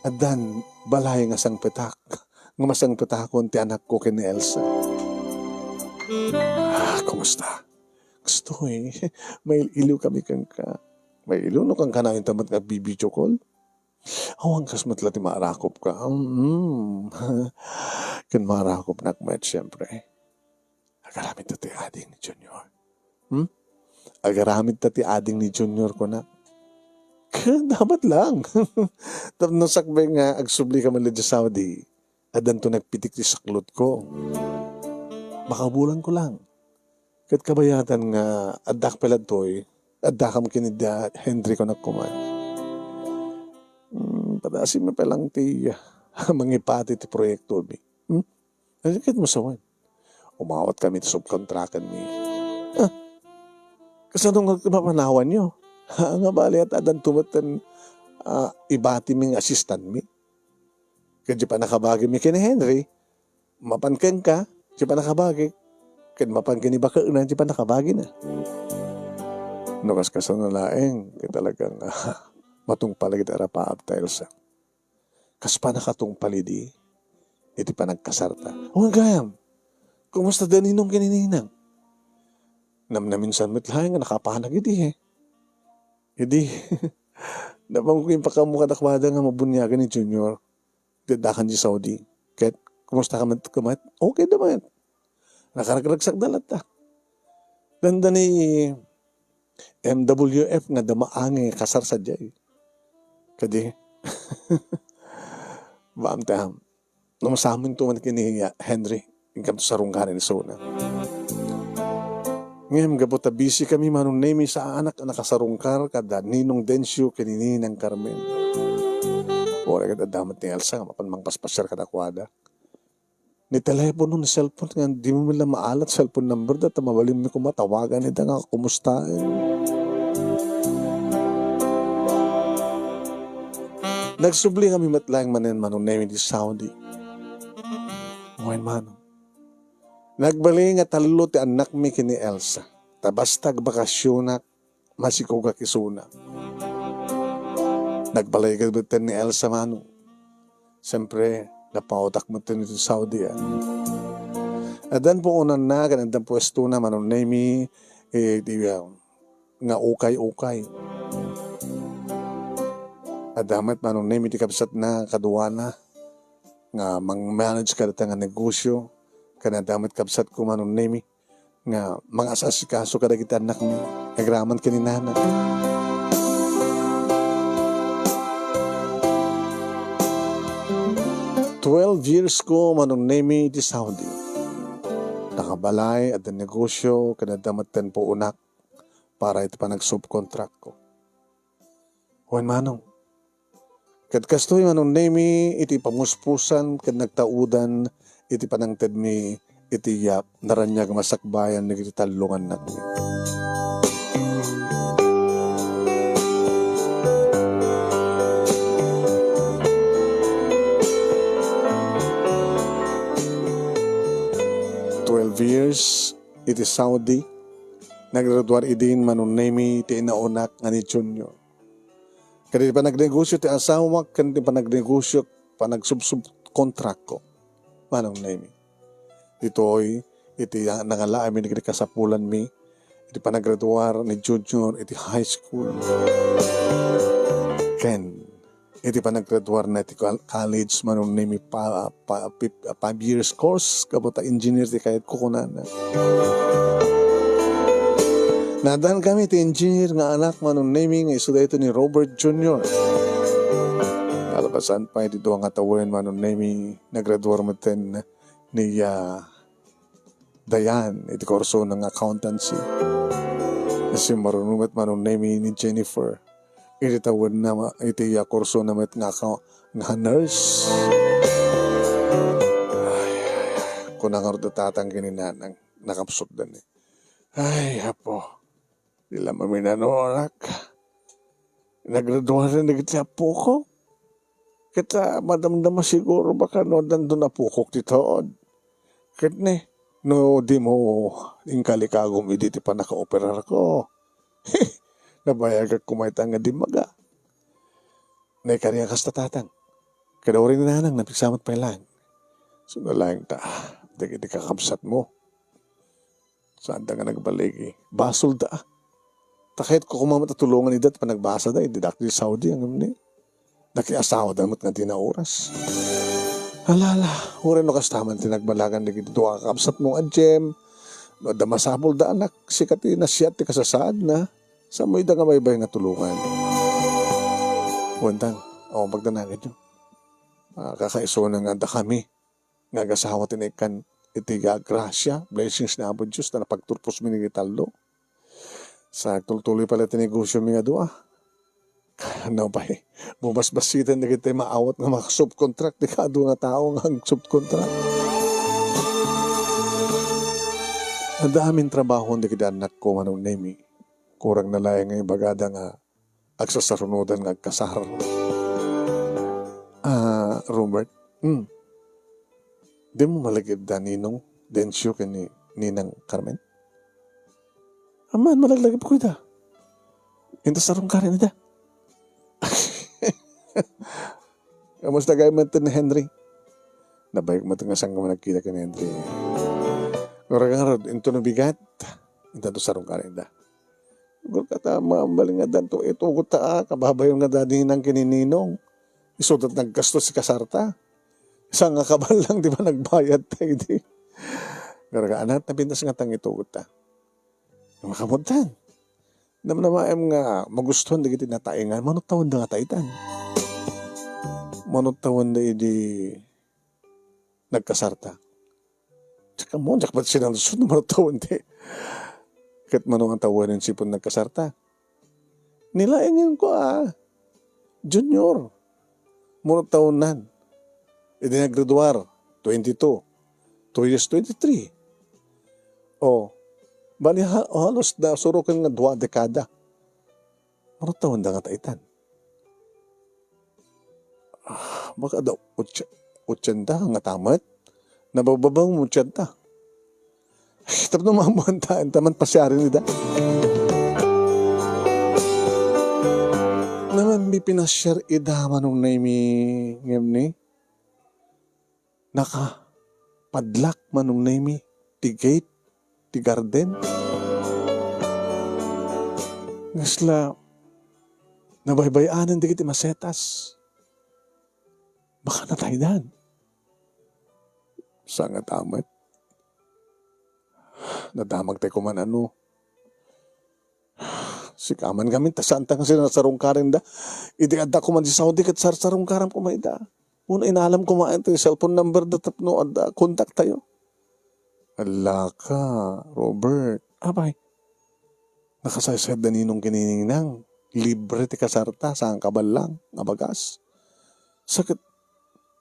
addan balay nga sangpetak, nga masangpetakon ti anakko ken ni Elsa. Ah, kumusta? Kastoy, mail-iliw kami kenka. Mail-iliw no kankanayon ta met nga agbi-video call. Awan kas met la ti maarakopka. Mm. Ken maarakopnak met, siempre. Agaramidta ti ading ni Junior. Hmm? Agaramidta ti ading ni Junior, kuna. Ket dapat lang. Tapno sakbay nga agsubli ka man idiay Saudi, addanto nagpitik ti saklotko. Makabulanko lang. Ket kabayatan nga addak pay ladtoy, addakam ken ni Henry, kunak koma. Hmm, padasim pay lang ti, ah, mangipati ti proyektomi. Hmm? Ket mo sawen, umawat kami ti subkontrakanmi. Ah, kasano nga mapanawanyo? Ha, nga bali, addanto met, ah, ibatimi nga assistantmi. Ket diay pannakabagimi ken ni Henry, mapan kenka, diay pannakabagi, ket mapan ken ni bakeena diay pannakabagina. No kas-, kasano laeng, ket talagang, matungpal dagiti arapaap ta, Elsa. Kas pannakatungpal idi, iti panagkasarta. O, gayam, kumusta da Ninong ken ni Ninang? Namnaminsan met laeng nga nakapanak idi, eh. Idi, napanko impakaammo kadakuada nga mabuniagan ni Junior. Ti addakan idiay Saudi. Ket, kumusta ka met, ka met? Okay da met. Nakaragragsakda latta. Danda ni M W F nga adda maangay a kasar sadiay. Kadi, baam ti am-, no masaminto man ken ni Henry, inkamto sarungkaran isuna. Ngem gapu ta busy kami, Manong Nemi, saanak a nakasarungkar kada Ninong Dencio ken ni Ninang Carmen. Uray ket adda met ni Elsa nga mapan mangpaspasiar kadakuada. Ni telepono, ni cellphone, nga dimo man la maalat cellphone number da, ta mabalinmi koma tawagan ida nga kumustaen. Nagsubli kami met laeng manen, Manong Nemi, idiay Saudi. Wen, Manong. Nagbalin nga tallo ti annakmi ken ni Elsa. Ta basta agbakasionak, masikogak isuna. Nagbalay kami metten ni Elsa, Manong. Siyempre, napaawdak metten iti Saudi, a. Addan puonanna, ken addan puestona, Manong Nemi, eh, di, ah, nga ukay-ukay. Adda met, Manong Nemi, ti kabsatna, kaduana, nga mang-manage kadata nga negosyo, ken adda met kabsatko, Manong Nemi, nga mangas-asikaso kadagiti annakmi, agraman ken ni nana. Twelve years ko, Manong Nemi, iti Saudi. Nakabalay, adda negosyo, ken adda metten puonak para iti panagsubkontrakko. Wen, Manong. Ket kastoy, Manong Nemi, iti pamuspusan ken nagtaudan iti panangtedmi iti yap, naraniag masakbayan dagiti tallo nga annakmi. Twelve years iti Saudi, naggraduar idin, Manong Nemi, ti inaonak nga ni Junior. Ket iti panagnegosyo ti asawak ken ti panagnegosyo panagsubsubkontrakko, Manong Nemi. Ditoy, iti nangalaami dagiti kasapulanmi, iti panagraduar ni Junior iti high school. Ken, iti panagraduarna iti col-, college, Manong Nemi, pa, pa, pi-, five years course, gapu ta engineer ti kayatko kunana. Naaddankami ti engineer nga anak, Manong Nemi, nga isu daytoy ni Robert Junior. Nalabasan pay ti dua nga tawen, Manong Nemi, nagraduar metten ni, ah, Dayan iti kursona nga accountancy. Simmaruno met, Manong Nemi, ni Jennifer iti tawenna ma-, iti, ah, kursona met nga acco-, nga nurse. Ay, ay, ay. Kuna ngarud da tatang ken ni nanang, nakapsutda ni. Ay, Apo. Di la maminano, anak. Nagraduaren dagiti appoko. Ket, ah, madamdama siguro baka no addan dun appokok ti taod. Ket ne, no dimo inkalikagum idi ti pannakaoperarko. Nabayagak koma ita nga dimmaga. Naikari a kasta, tatang. Kada uray ni nanang, napigsa met pay laeng. Suna laeng ta, dagiti kakabsatmo. Saanda nga nagbaligi. Basolda. Ta kayatko koma met a tulongan ida ti panagbasada, idi dakdi Saudi, ngem ni nakiasawada met nga di naoras. Ala, ala, uray no kasta man ti nagbalagan dagiti dua a kakabsatmo nga Jem, no adda masapulda, anak, sika ti nasiat ti kasasaadna. Saanmo ida nga baybay nga tulongan. Wen, tang, awan pagdanaganyo. Ah, kakaisuna nga adda kami nga agasawa ti naikkan iti ga-, grasia, blessings ni Apo Dios, ta napagturposmi dagiti tallo. Sa agtultuloy pay la ti negosiomi nga dua. Ano pay, bumasbasiten dagiti maawat nga mga subcontract, ti kadua nga tao nga ag-subcontract. Adda amin trabaho dagiti annakko, Manong Nemi. Kurang na laeng nga ibagada nga agsasarunodan nga agkasar. Ah, Robert, hmm. Dimo malagipda Ninong Dencio ken ni Ninang Carmen? Aman, malaglagipko ida. Inta sarungkarin ida. Kamusta gayam met ni Henry? Nabayag met nga saan nga nagkita ken ni Henry. Ngarud, ngarud, intono bigat. Intanto sarungkarin ida. Siguro ket, ah, mabalin nga addanto itugot ta, ah, kababayon nga da Ninang ken ni Ninong. Isuda ti naggasto ti kasarta. Sangkabal lang ti panagbayadta idi. Ngarud, anak, napintas nga tang itugot ta. Makamutan. Namnamaem nga magustuhan dagiti nataengan, manutawanda nga taitan. Manutawanda idi nagkasarta. Tsaka mo, diak pati sinansuot no mano tawen ti. Ket mano nga tawen sipon nagkasarta. Nilaengen ko, ah, Junior. Mano tawennan. Idi naggraduar, twenty-two. Two years, twenty-three. Oh, bali ha-, halos na suroken nga dua dekada. Mano tawenda nga taitan? Ah, baka da otsa-, otsenta nga tamet. Nabababa mo otsenta. Ay, tapno mamuan ta, enta man pasiarin ida. Naman mi pinasiar ida, Manong Nemi, ngem ni. Nakapadlak, Manong Nemi, ti gate ti garden. Kasla nabaybay-anen dagiti masetas. Baka nataydan. Sangatamet. Nadamag tayo kuman ano. Sika man ngamin, ta saan ta nga sinasarungkarin da. Idi adda koma di Saudi, ket sarsarungkaram koma ida. Uno, inalam koma iti cellphone number da tapno adda contact tayo. Ala ka, Robert. Apay, nakasaysayad da Ninong ken ni Ninang. Libre ti kasarta, sangkabal lang nga bagas. Sakit,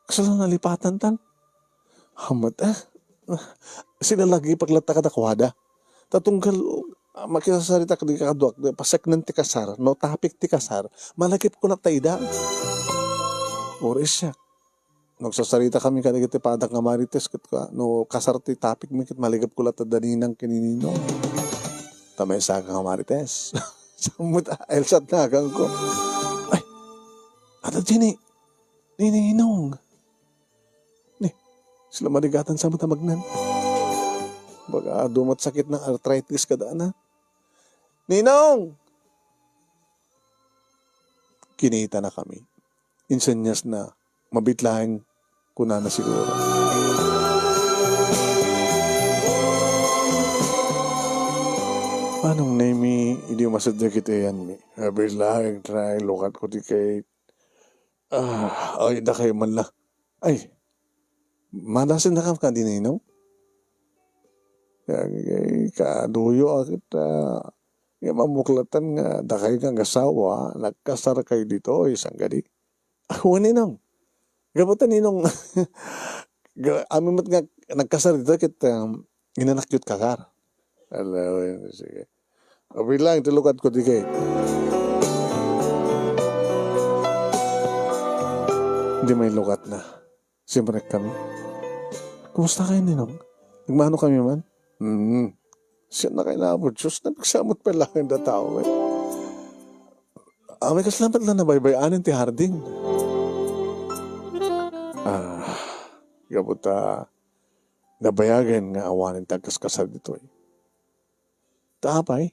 kasla nalipatan tan. Hamat, ah. Sinalagipag latta kadakuada. Ta tunggal, ah, makisasarita kadi kaduak, paseknen ti kasar, no topic ti kasar, malagipko latta ida. Uray siak. No agsasarita kami kadagiti padak nga Marites, ket ka, no kasar ti topic mi, ket malagipko latta da Ninang ken ni Ninong. Ta maysa ka nga Marites. Sammut, ah, Elsa, naganko. Ay, adda Jenny. Ni Ninong. Sila marigatan sa matamagnan. Baga adu met sakit ng arthritis kada na. "Ninong!" Kinita na kami. Insenyas na, mabit laeng, kunana siguro. Manong Nemi, idi masadya kitayan mi. Mabit laeng, try, lukat ko ti kay, ah, ay, dakay man la. Ay, madasin na kam ka di Ninong? Ay, kaduyo, akit, ah, nga mamuklatan nga dakay nga agasawa, nagkasar kay ditoy, saan kadi? Awan, Ninong. Gapu ta, Ninong, ga-, amin met nga nagkasar ditoy ket, um, inanakyo ti kasar. Ala, wen, sige. Abi lang, ti lukat ko di kay. Di may lukat na. Siyempre kami. "Kumusta kayo, Ninong? Nagmano kami man?" Hmm. Siya na kay na, Apo Diyos, nagsamot pa lang ang tao, eh. Amin, kas lamat lang nabaybay-anan ti harding. Ah, gapu ta, nabayagen nga awanen ti agkaskasar ditoy. Ta apay,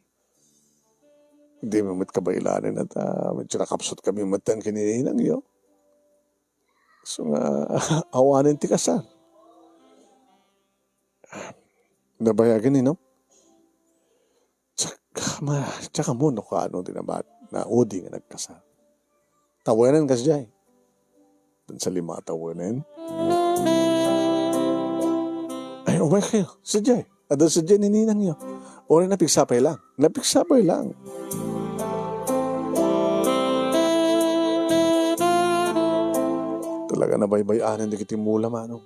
di mi met kabaylanen at, ah, medyo nakapsut kami met ken ni Ninang yo. So nga, awanen ti kasar. Nabayagen ni, no? Tsaka, ma-, tsaka mo, no, kaano din naman, na udi nga nagkasar. Tawenan kas jay. Sa lima tawenan. Ay, umay kayo. Sa jay. Adda sa jay ni Ninang yo. Uri napigsapay lang. Napigsapay lang. Talaga nabaybay-anan di kiti mula, manong.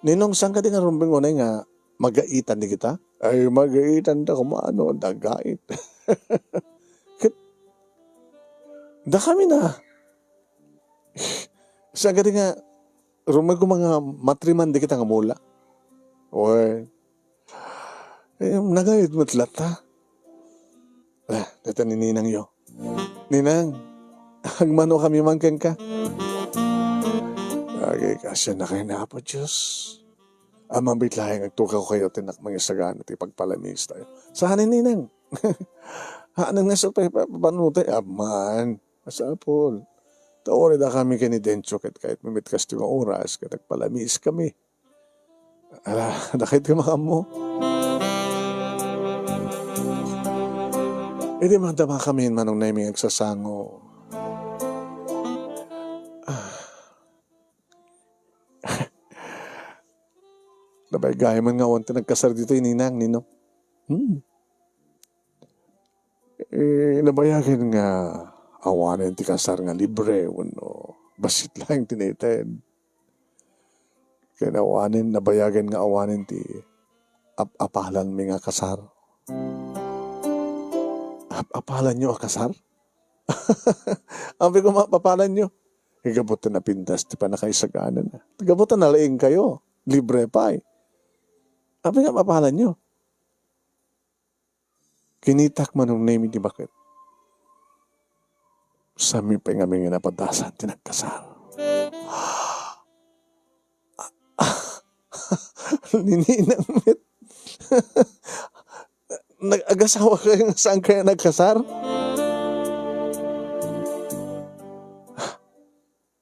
Ninong, saan ka di nga rumbeng unay nga magaitan di kita? Ay, magaitan da kumano, dagait. Ket, da kami na. Saan ka di nga, rumag ko mga matriman di kita nga mula. Oy. Eh, nagayod met latta. Ah, data ni Ninang yo. Ninang, agmano kami man kenka. Agay, kasya na kayo na, Apo Diyos. Amang bitlaeng agtukaw kayo, tinak mangisagana ti pagpalamis tayo. Saan ni Ninang? Hanang nga sa pa-, pa-, panutay, aman. Masapul. Tauri da kami ken ni Dencho ket kayat mi met kastoy nga oras ket agpalamis kami. Ala, dakit ka makammo. Idi madama kami manong Nemi agsasango. Ah. Nabaybay man nga awan ti nagkasar ditoy, Ninang, Ninong. Hmm. Eh, nabayagen nga awanen ti kasar nga libre wenno bassit laeng ti nated. Ken awanen, nabayagen nga awanen ti ap-apalanmi nga kasar. Ap-apalanyo a kasar? Abi ko, mapapalanyo. Igabutan na pintas ti pannakaisaganana. Igabutan na laeng kayo. Libre pay. Abi nga mapalanyo. Kinitak manong Nemi ti baket. Sami pay ngamin nga napadasan ti nagkasar. Ni Ninang met. Nag-agasawa kayo nga saan kayo nagkasar?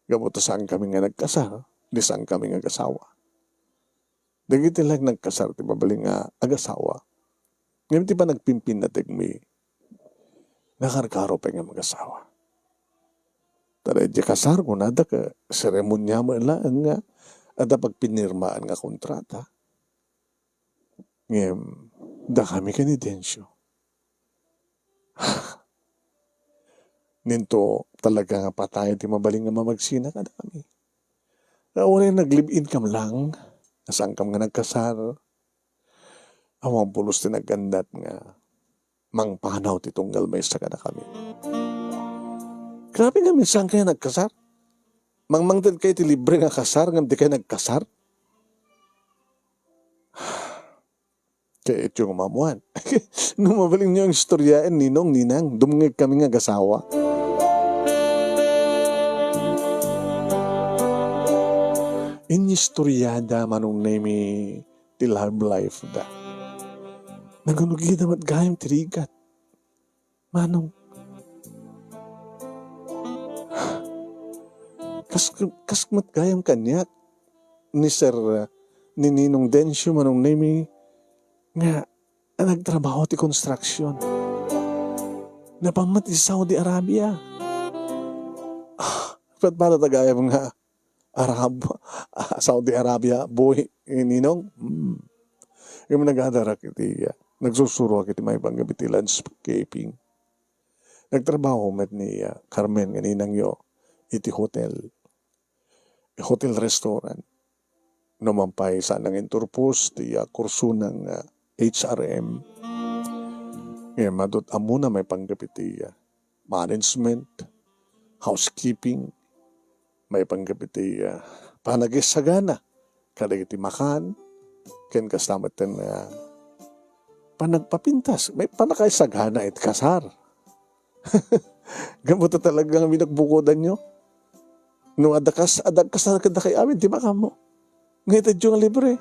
Gapu ta saan kami nga nagkasar, di saan kami nga agasawa. Dagiti laeng nagkasar ti mabalin nga agasawa. Ngem ti panagpimpinnategmi, nakarkaro pay nga magasawa. Ta daydi kasar, kunada, ket seremonia met laeng nga adda pagpinirmaan nga kontrata. Ngem, dakami ken ni Dencio. Ninto talaga nga patay ti mabalin nga mamagsina kadakami. Nga uray nag-live-in kam lang, nga saan kam nga nagkasar, awan pulos ti naggandat nga mangpanaw ti tunggal maysa kadakami. Grabe nga minsan kayo nagkasar. Mangmangted kayo ti libre nga kasar, ngem di kayo nagkasar. Kay ityo nga mamuan. No mabalin nyo ang istoryaen, ninong, ninang, dumngeg kami nga agasawa. Inistoriada Manong Nemi ti love life da. Nagrugi da met gayam ti rigat. Manong, kas, kas met gayam kaniak ni Sir, uh, ni Ninong Dencio Manong Nemi nga nagtrabaho ti construction. Napan met iti Saudi Arabia. Ah, padpada ta gayam nga Arab, Saudi Arabia, boy, eh, Ninong. Hmm. Ngem nagadarak iti, ah, nagsursuroak iti maipanggep iti landscaping. Nagtrabaho met ni, ah, Carmen nga ninangyo iti hotel. Hotel restaurant. No man pay saan nga inturpos ti, ah, kursona nga H R M. Ngem adut ammona maipanggep iti, ah, management, housekeeping, maipanggep iti, ah, panagisagana kadagiti makan, ken kasta metten nga panagpapintas, may pannakaisagana iti kasar. Gapu ta talaga nga binukbukodanyo. No adda kas-, adda kasar kadakay amin ti makanmo. Nga itedyo nga libre.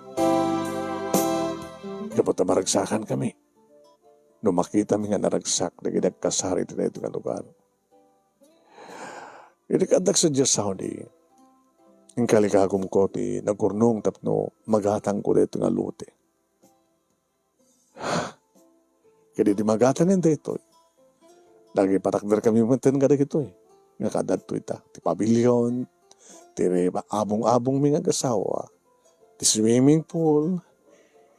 Gapu ta maragsakan kami. No makitami nga naragsak dagiti nagkasar iti daytoy nga lugar. Idi kaaddak sadiay Saudi, inkalikagumko ti nagurnong tapno magatangko daytoy nga lote. Ket idi magatangen daytoy, nagipatakder kami metten kadagitoy nga kaadda ditoy ta, ti pavilion, ti abung-abungmi nga agasawa, ti swimming pool.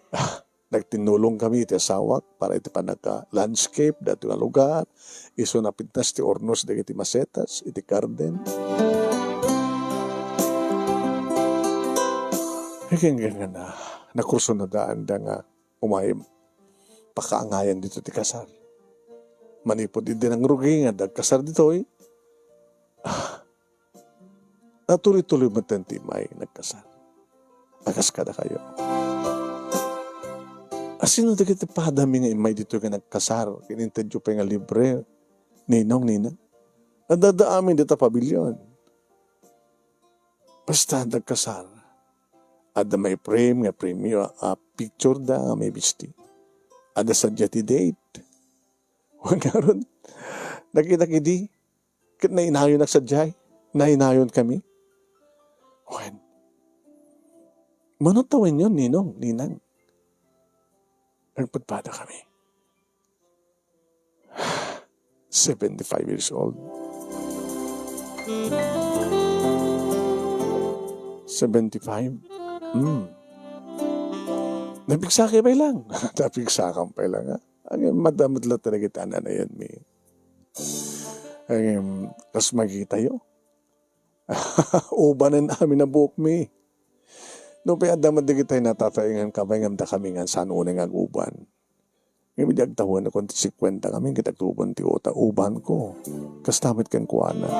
Ah, nagtinnulong kami iti asawak para iti pannaka-landscape daytoy nga lugar, isu napintas ti urnos dagiti masetas iti garden. Ken, ken, ken, ah, nakursunadaanda nga umay pakaangayan ditoy ti kasar. Manipud idi nangrugi nga nagkasar ditoy, ah, natuloy-tuloy metten ti immay nagkasar. A kas kadakayo. A sino dagiti padami nga immay ditoy nga nagkasar? Ket intedyo pay nga libre, ninong, ninang. Adda amin dita pavilion. Basta nagkasar, adda mai-frame nga premio a picture da nga maibisti. Adda sadiay ti date. Wen ngarud, nakitak idi, ket nainayon sadiay. Nainayon kami. Wen, mano tawenyon, ninong, ninang? Nagpadpada kami. Seventy-five years old. Seventy-five? Hmm. Napigsa ka pay lang. Napigsa ka pay lang, ha? Ang madamot lang talaga ti ananayan mi. Ang, kas makitayo. Ubanen amin a buok mi. No, pay adda met dagiti natataengan ka pay ngem dakami nga saan unay nga aguban. Ngem idi agtawenakon ti singkuenta kami, ket agtutubo ti uta, ubanko. Kasta met kenkuana.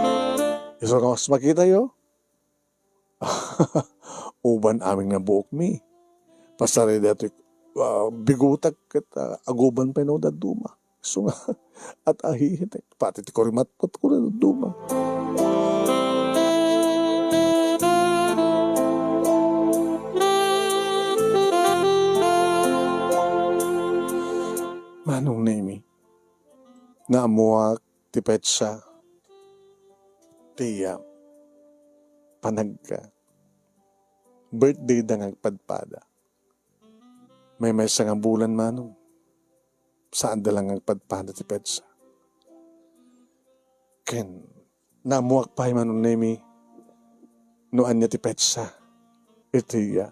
Isu nga kas makitayo? Uban amin nga buokmi. Pasarida ti, ah, bigutak ket, ah, aguban pay no dadduma. Isu nga, at ahihitek. Pati ti kurimatpatko dadduma. Manong Nemi, naammoak ti petsa ti, ah, panagka birthday da nga agpadpada. Maymaysa nga bulan, Manong. Saanda lang nga agpadpada ti petsa. Ken naammoak pay, Manong Nemi, no ania ti petsa iti, ah,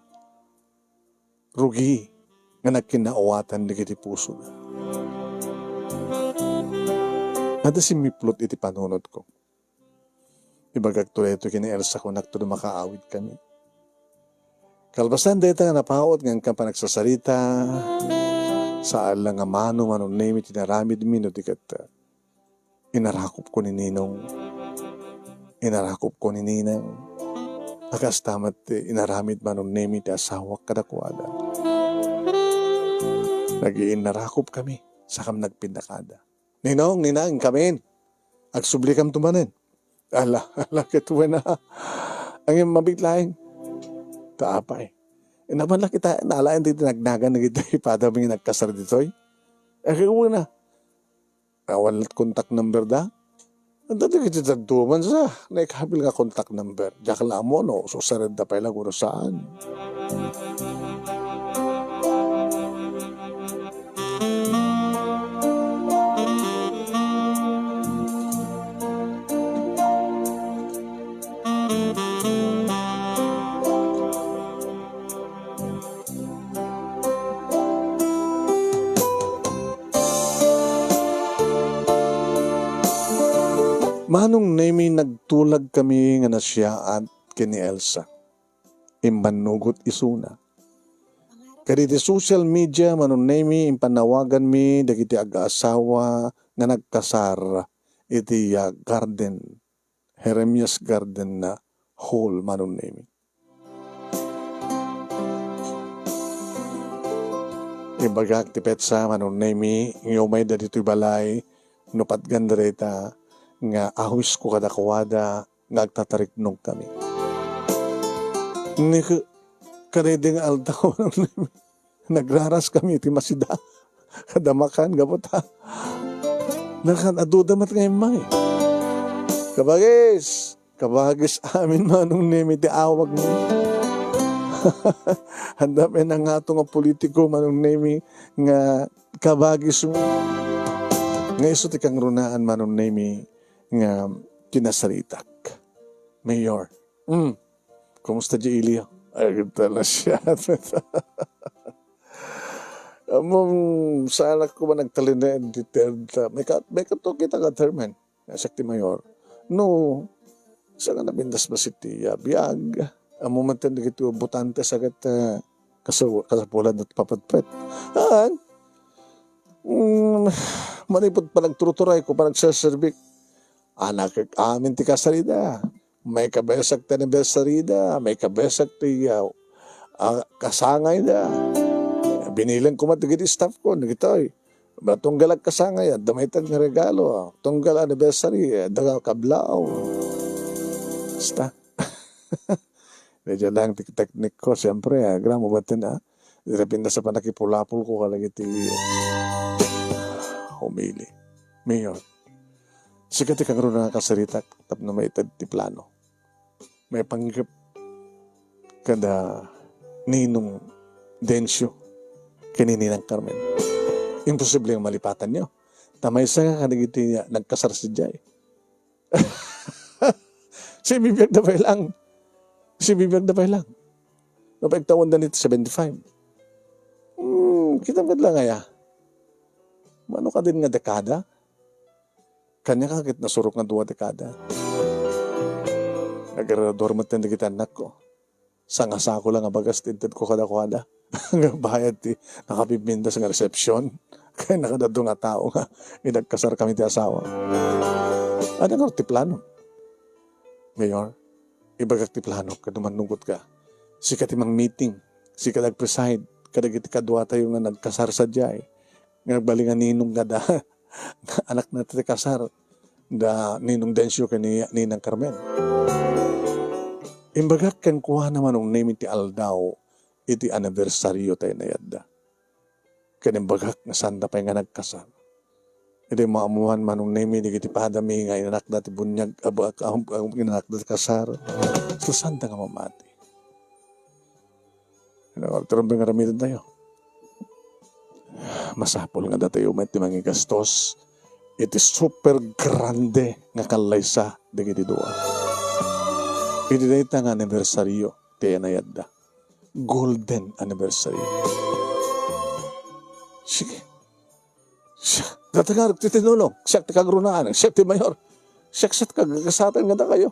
rugi nga nagkinnaawatan dagiti pusona. Adda simmiplot iti panunotko. Ibagakto daytoy ken ni Elsa, kunak, ta no makaawidkami. Kalpasan dayta nga napaut nga inka panagsasarita, saan la nga mano, Manong Nemi, ti inaramidmi no di ket, ah, inarakupko ni Ninong, inarakupko ni Ninang, a kasta met ti inaramid, Manong Nemi, ti asawak kadakuada. Nag-iinnarakupkami, sakam nagpinnakada. Ninong, Ninang, inkamin. Agsublikam to manen. Ala, ala, ket wen a. Ngem mabiit laeng. Ta apay. Inapan la kita, naalaen dagiti nagnagan dagiti padami nga nagkasar ditoy. Agawna. Awan la't contact number da. Anta dagiti dadduma sa, naikabil nga contact number. Diak la ammo no, susarenda pay la guro saan. Manong Nemi, nagtulag kami nga nasiaat ken ni Elsa. Immannugot isuna. Kaditi social media, Manong Nemi, impanawaganmi dagiti agaasawa nga nagkasar iti, ah, garden, Jeremias Garden Hall, Manong Nemi. Ibagak ti petsa, Manong Nemi, nga umayda ditoy balay, no patgan dayta nga awisko kadakuada nga agtatariknogkami. Ni, kadaydi nga aldaw, Manong Nemi, nagraras kami iti masida. Kada makan, gapu ta. Nakan, aduda met nga immay. Kabagis! Kabagis amin, Manong Nemi, ti awagmi. Anda pay nangato nga politiko, Manong Nemi, nga kabagismi. Nga isu ti kangrunaan, Manong Nemi, nga kinasaritak. Mayor. Mm. Kumusta di Ilio? Ay, kita na siya. Among sanak ko ba nagtalinaed ti third, ah, may ka-, may kato kita ka termen. Siak ti mayor. No, saan nga napintas ba si ti, ah, biag? Ammo man ten dagiti botante sagat, ah, kasu-, kasapulan at papatpet. Aan? Mm, manipud panagturuturay ko, panagserserbik. Anak, amin ti kasarida. May kabesak ti anniversary da, may kabesak ti, ah, ah, kasangay da. Binilang ko met dagiti staff ko, dagitoy. Ba, tunggal agkasangay, adda mayta nga regalo, ah. Tunggal anniversary, adda nga kablaaw. Basta. Medyo lang ti teknik ko, siyempre, ah, agraman met ten, ah. Dira pinasa panakipulapol ko kadagiti humili. Mayor. Sika ti kangruna nga kasaritak tapno maited ti plano. Maipanggep kada Ninong Dencio ken ni Ninang Carmen. Imposible nga malipatanyo. Ta maysa nga kadagiti nagkasar sadiay. Sibibiagda pay lang. Sibibiagda pay lang. No, pagtawendan iti seventy-five. Hmm, kita met lang aya. Mano kadin nga dekada? Kaniak ket nasurok nga dua dekada. Nagradua met dagiti annakko. Sangasako la nga bagas ti intedko kadakuada. Nga bayad ti nakapipintas nga resepsiyon. Kay nakadadu nga tao nga inagkasar kami ti asawa. Ania ngarud ti plano? Mayor, ibagak ti plano ket no mannugot ka. Sika ti mang-meeting, sika ti agpreside kadagiti kaduatayo nga nagkasar sadiay. Nga agbalin nga ninong nga da, anakna ti kasar, da Ninong Dencio ken ni Ninang Carmen. Imbagak kenkuana, Manong Nemi, ti aldaw iti anibersaryo ti inayatda. Ken imbagak nga saanda pay nga nagkasar. Idi maammoan, Manong Nemi, dagiti padami nga inanakda ti buniag, aba, ka-, inanakda ti kasar, saan sanda nga mamati. Ano, turumbeng aramiden tayo. Masapul nga datayo met ti mangigastos iti super grande nga kallaysa dagiti dua. Iti dayta nga anibersaryo ti inayatda. Golden anniversary. Sige. Siak, data nga ti tinulong. Siak ti kagrunaan. Siak ti mayor. Siak, siak ti kagagasaten nga dakayo.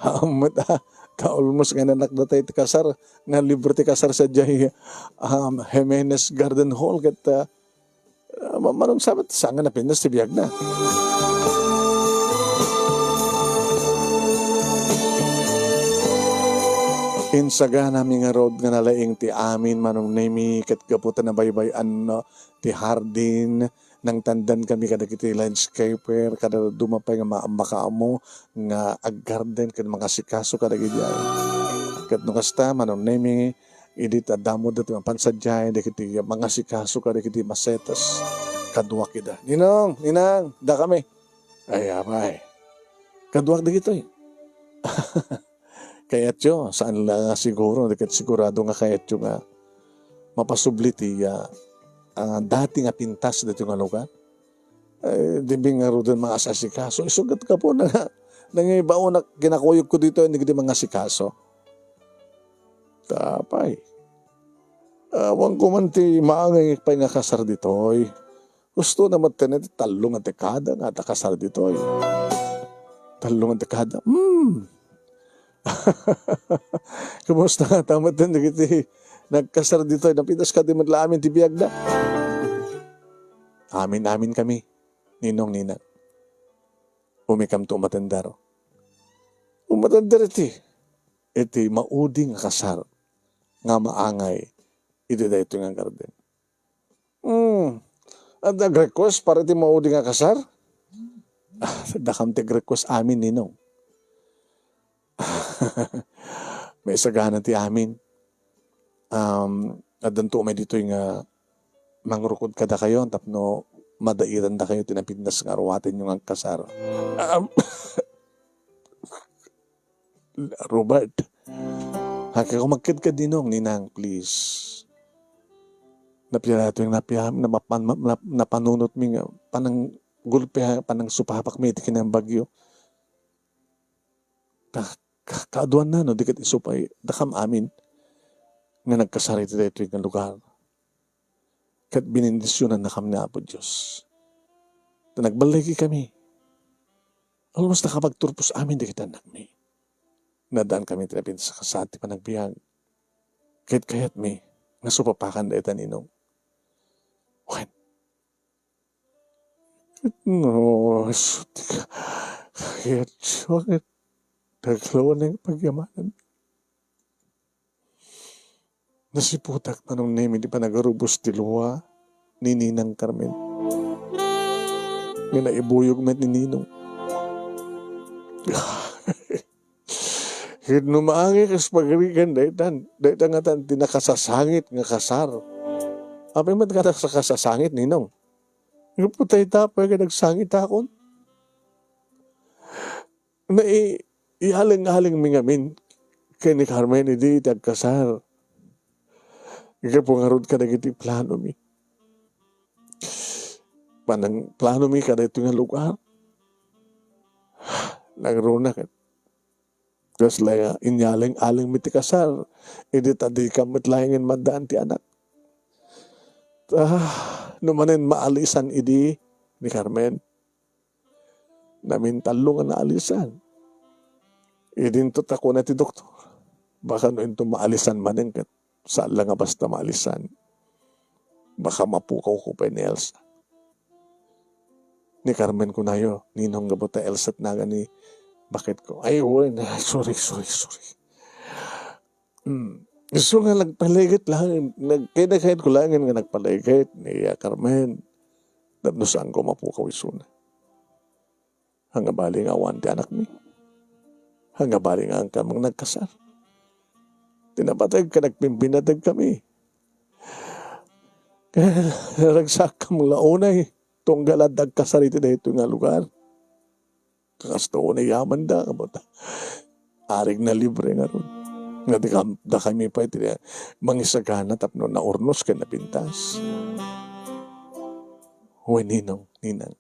Ammet, ah, ta almost nga inanakda ti kasar, nga libre ti kasar sadiay, um, Jimenez Garden Hall, ket, ah, ah, ma-, manong sabat, saan nga napintas ti biagna. Insaganami ngarud nga nalaing ti amin, Manong Nemi, ket gapu ta nabaybay-an, no, ti hardin, nangtandankami kadagiti landscaper, kada duma pay nga ma-, makaammo nga aggarden ken mangasikaso kadagiti ay. Ket no kasta, Manong Nemi, idi ta addamo dagiti mapan sadiay, dagiti mangasikaso kadagiti masetas, kaduak ida. "Ninong, Ninang, dakami." "Ay, apay. Kaduak dagitoy." Kayatyo, saan la nga siguro, di ket sigurado nga kayatyo nga mapasubli ti, ah, ah, dati nga pintas ditoy nga lugar. Eh, di mi ngaruden mangasikaso. Isu ket gapu na nga, nangibaonak, kinakuyogko ditoy, hindi kiti mangasikaso. Tapay. Awan ko man ti maangay pay nga kasar ditoy. Husto na met ti tallo nga dekada nga adda kasar ditoy. Tallo nga dekada. Hmm. Kumusta nga ta met dagiti nagkasar ditoy? Napitas kadi met la amin ti biagda? Amin-amin kami, ninong, ninang. Umikamto umatender. Umatender iti, iti maudi nga kasar nga maangay iti daytoy nga garden. Hmm. Adda nag-request para iti maudi nga kasar? Ah, dakam ti nag-request amin, ninong. Maisagana ti amin. Um, addanto umay ditoy nga mangrukod kadakayo tapno madairandakayo ti napintas nga aruatenyo nga agkasar. Um, Robert, haanka ko magkedked, ninong, ninang, please. Napiarato yung napiam, na, napan-, na, napanunot mi nga panang gulpe, panang supapak mi iti kinabagyo. Ka-, ka-, kaaduan na, no, di ket isu pay, dakam amin nga nagkasar iti daytoy nga lugar. Ket binendisionannakami ni Apo Dios. Ta nagballigikami. Almost nakapagturpos amin dagiti annakmi. Nadaan kami ti napintas a kasar ti panagbiag. Ket kayatmi nga supapakan dayta, ninong. Wen. No, isu ti ka-, kayatyo ket daglaw nga pagyamanan. Nasiputak, Manong Nemi, ti panagarubos ti lua ni Ninang Carmen. Nga naibuyog met ni Ninong. Ket no maangay kas pagarigan daytan, dayta ngatan ti nakasasangit nga kasar. Apay met nga nakasasangit, ninong? Nga putay tapay nga nagsangitakon. Nai-, ialeng-aleng mi ngamin ken ni Carmen idi ti agkasar. Gapu ngarud kadagiti plano mi. Panang plano mi kadaytoy nga lugar. Nangruna ket kasla nga inyaleng-aleng mi ti kasar, idi ta dika met laengen maddaan ti anak. Ah, no manen maalisan idi ni Carmen. Namintallo nga naalisan. Idinto ta kuna ti doktor, baka no into maalisan manen ket saan la nga basta maalisan. Baka mapukaw ko pay ni Elsa. Ni Carmen kunayo, ninong, gapu ta Elsa ti nagan ni baketko. Ay, wen, sorry, sorry, sorry. Hmm. Isu nga nagpaliget lang, nag-, kaya nagkayat ko lang nga nagpaliget ni, ah, Carmen. Tapno saan ko mapukaw isuna. Haan nga bali nga awan ti anakmi. Haan nga bali nga haan kami nagkasar. Ti napateg ket nagpimpinateg kami. Naragsakkami la unay, tunggal adda agkasar iti daytoy nga lugar. Kasta unay yamanda, kabat. Arig na libre ngarud. Nga di kam-, da kami pay ti mangisagana tapno naurnos ken napintas. Wen, ninong, ninang.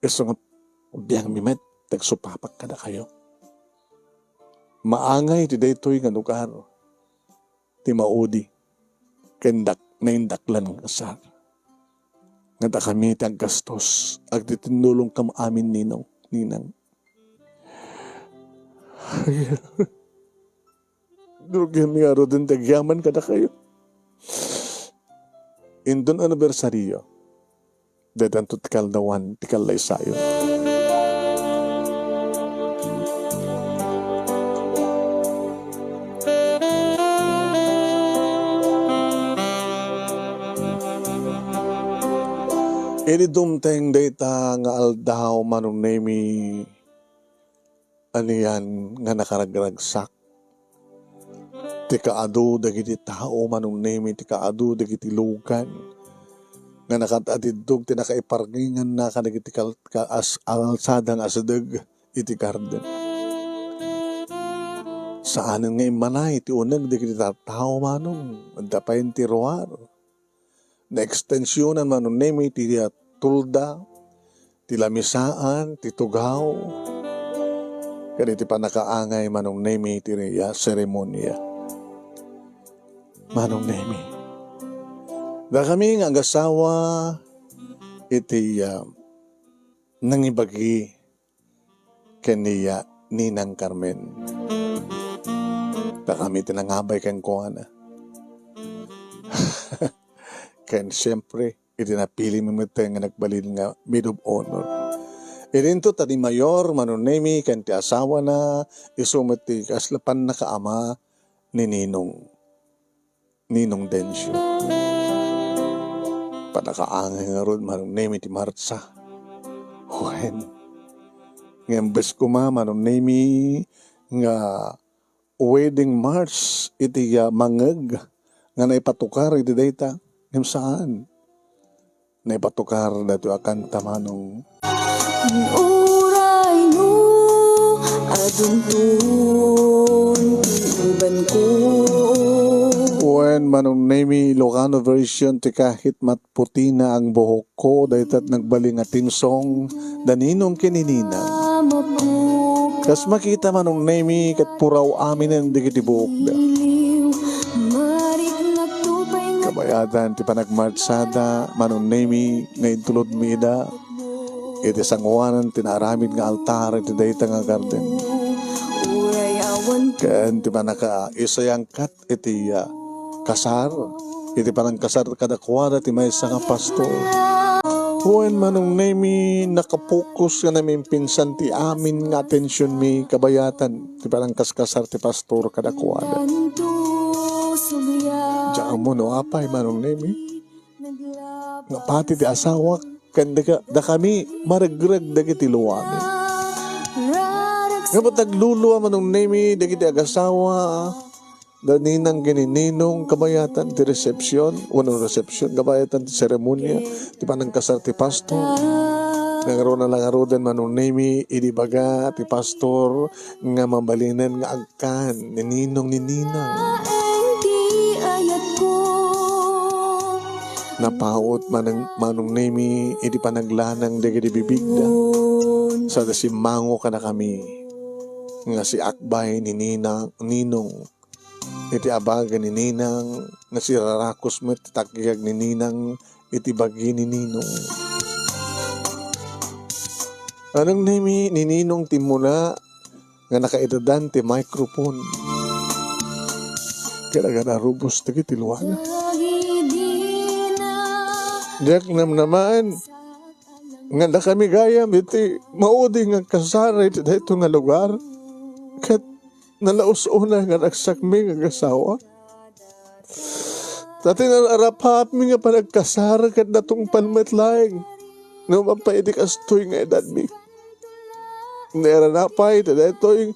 Isu nga biangmi met ti agsupapak kadakayo. Maangay ti daytoy nga lugar ti maudi ken dak-, naindaklan nga kasar. Nga dakami ti aggastos, agtitinnulongkam amin, ninong, ninang. Rugianmi ngaruden ti agyaman kadakayo. Inton anibersario, daytanto ti kaldawan ti kallaysayo. Idi dumteng dayta nga aldaw, Manong Nemi, anian nga nakaragragsak ti kaadu dagiti tao, Manong Nemi, ti kaadu dagiti lugan nga nakatatiddog ti nakaiparngenganna kadagiti kal-, ka-, as-, kalsada nga asideg iti garden. Saanen nga immanay ti uneg dagiti tattao, Manong. Adda pay ti ruar. Naekstensionan, Manong Nemi, ti, ah, tolda, ti lamisaan, ti tugaw, ken iti pannakaangay, Manong Nemi, ti, ah, seremonia. Manong Nemi, dakami nga agasawa iti, ah, nangibagi ken ni, ah, Ninang Carmen. Dakami ti nangabay kenkuana. Ken siempre, iti napili mi met nga nagbalin nga maid of honor. Idinto ta ni Mayor, Manong Nemi, ken ti asawana, isu met ti kasla pannakaama ni Ninong, Ninong Dencio. Pannakaangay ngarud, Manong Nemi, ti martsa. Wen. Ngem imbes koma, Manong Nemi, nga wedding march iti, ah, mangngeg nga naipatukar iti dayta, ngem saan. Naipatukar daytoy a kanta, Manong. Uray no adunton ti ubanko. Wen, Manong Nemi, Ilocano version ti Kahit Mat- Putina ang buhokko, dayta ti nagbalin nga theme song da Ninong ken ni Ninang. Kas makita, Manong Nemi, ket puraw aminen dagiti buokda. Kabayatan ti panagmartsada, Manong Nemi, nga intulodmi ida iti sanguanan ti naaramid nga altar iti dayta nga garden. Ken ti pannakaisayangkat iti, ah, kasar, iti panangkasar kadakuada ti maysa nga pastor. Wen, Manong Nemi, nakapokus nga namimpinsan ti amin nga atensionmi kabayatan ti panangkaskasar ti pastor kadakuada. Diak ammo no apay, Manong Nemi, nga pati ti asawak ken daka-, dakami maregreg dagiti luami. Ngem aglulua, Manong Nemi, dagiti agasawa, da Ninang ken ni Ninong, kabayatan ti resepsion, wenno resepsion, kabayatan ti seremonia, ti panangkasar ti pastor. Nangruna la ngaruden, Manong Nemi, idi ibaga ti pastor nga mabalinen nga agkan ni Ninong ni Ninang. Napaut, Manong, Manong Nemi, idi panaglanang dagiti bibigda. Sada simmango kadakami nga siakbay ni Ninang, Ninong iti abaga ni Ninang, nga sirarakus met ti takyag ni Ninang iti bagi ni Ninong. Manong Nemi, ni Ninong ti immuna nga nakaitadan ti microphone. Gada-gada rubos dagiti luana. Diak namnamaen nga dakami gayam iti maudi nga kasar iti daytoy nga lugar. Ket nalaus unay nga ragsakmi nga agasawa. Ta ti nararapapmi nga panagkasar ket natungpal met laeng no mapay iti kastoy nga edadmi. Nairana pay iti daytoy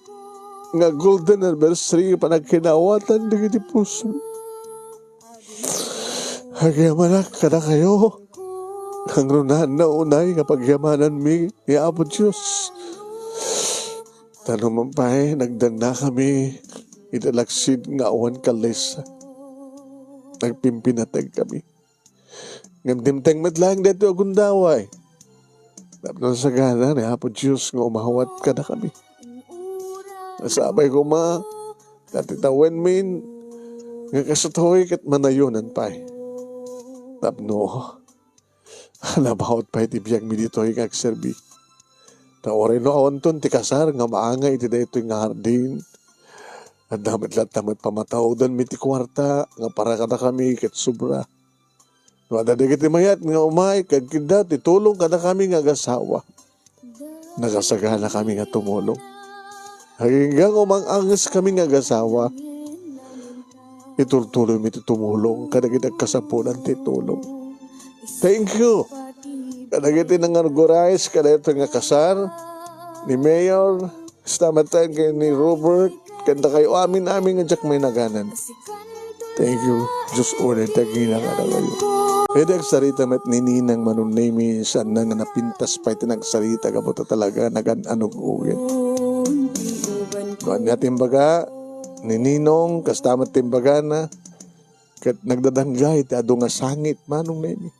nga golden anniversary nga panagkinawatan dagiti puso. Agyamanak kadakayo, kangrunaan na unay nga pagyamananmi ni Apo Dios. Ta no man pay, nagdannakami iti laksid nga awan kallisa. Nagpimpinategkami. Ngem dimteng met laeng daytoy a gundaway. Tapno nasagana ni Apo Dios nga umawat kadakami. Nasapay koma, ta ti tawenmin nga kastoy ket manayonan pay. Tapno nabaut pay ti biagmi ditoy nga agserbi. Ta uray no awanton ti kasar nga maangay iti daytoy nga hardin, adda met latta met pamataodanmi ti kuarta nga para kadakami ket sobra. No adda dagiti mayat nga umay ket kidda ti tulong kadakami nga agasawa, nakasaganakami nga tumulong. Agingga nga umang-angeskami nga agasawa, itultuloymi ti tumulong kadagiti agkasapulan ti tulong. Thank you kadagiti nang-organize kadaytoy nga kasar ni Mayor, kasta met ken ni Robert, Ken dakayo amin-amin nga diak mainaganad. Thank you, Diyos, uray ti aginang kadakayo. Idi agsarita met ni Ninang Manong Nemi, saan nga napintas pay ti nagsarita gapu ta talaga nagan-anog-ugit. No ania ti imbaga ni Ninong, kasta met ti imbagana, ket nagdadangga iti adu nga sangit, Manong Nemi.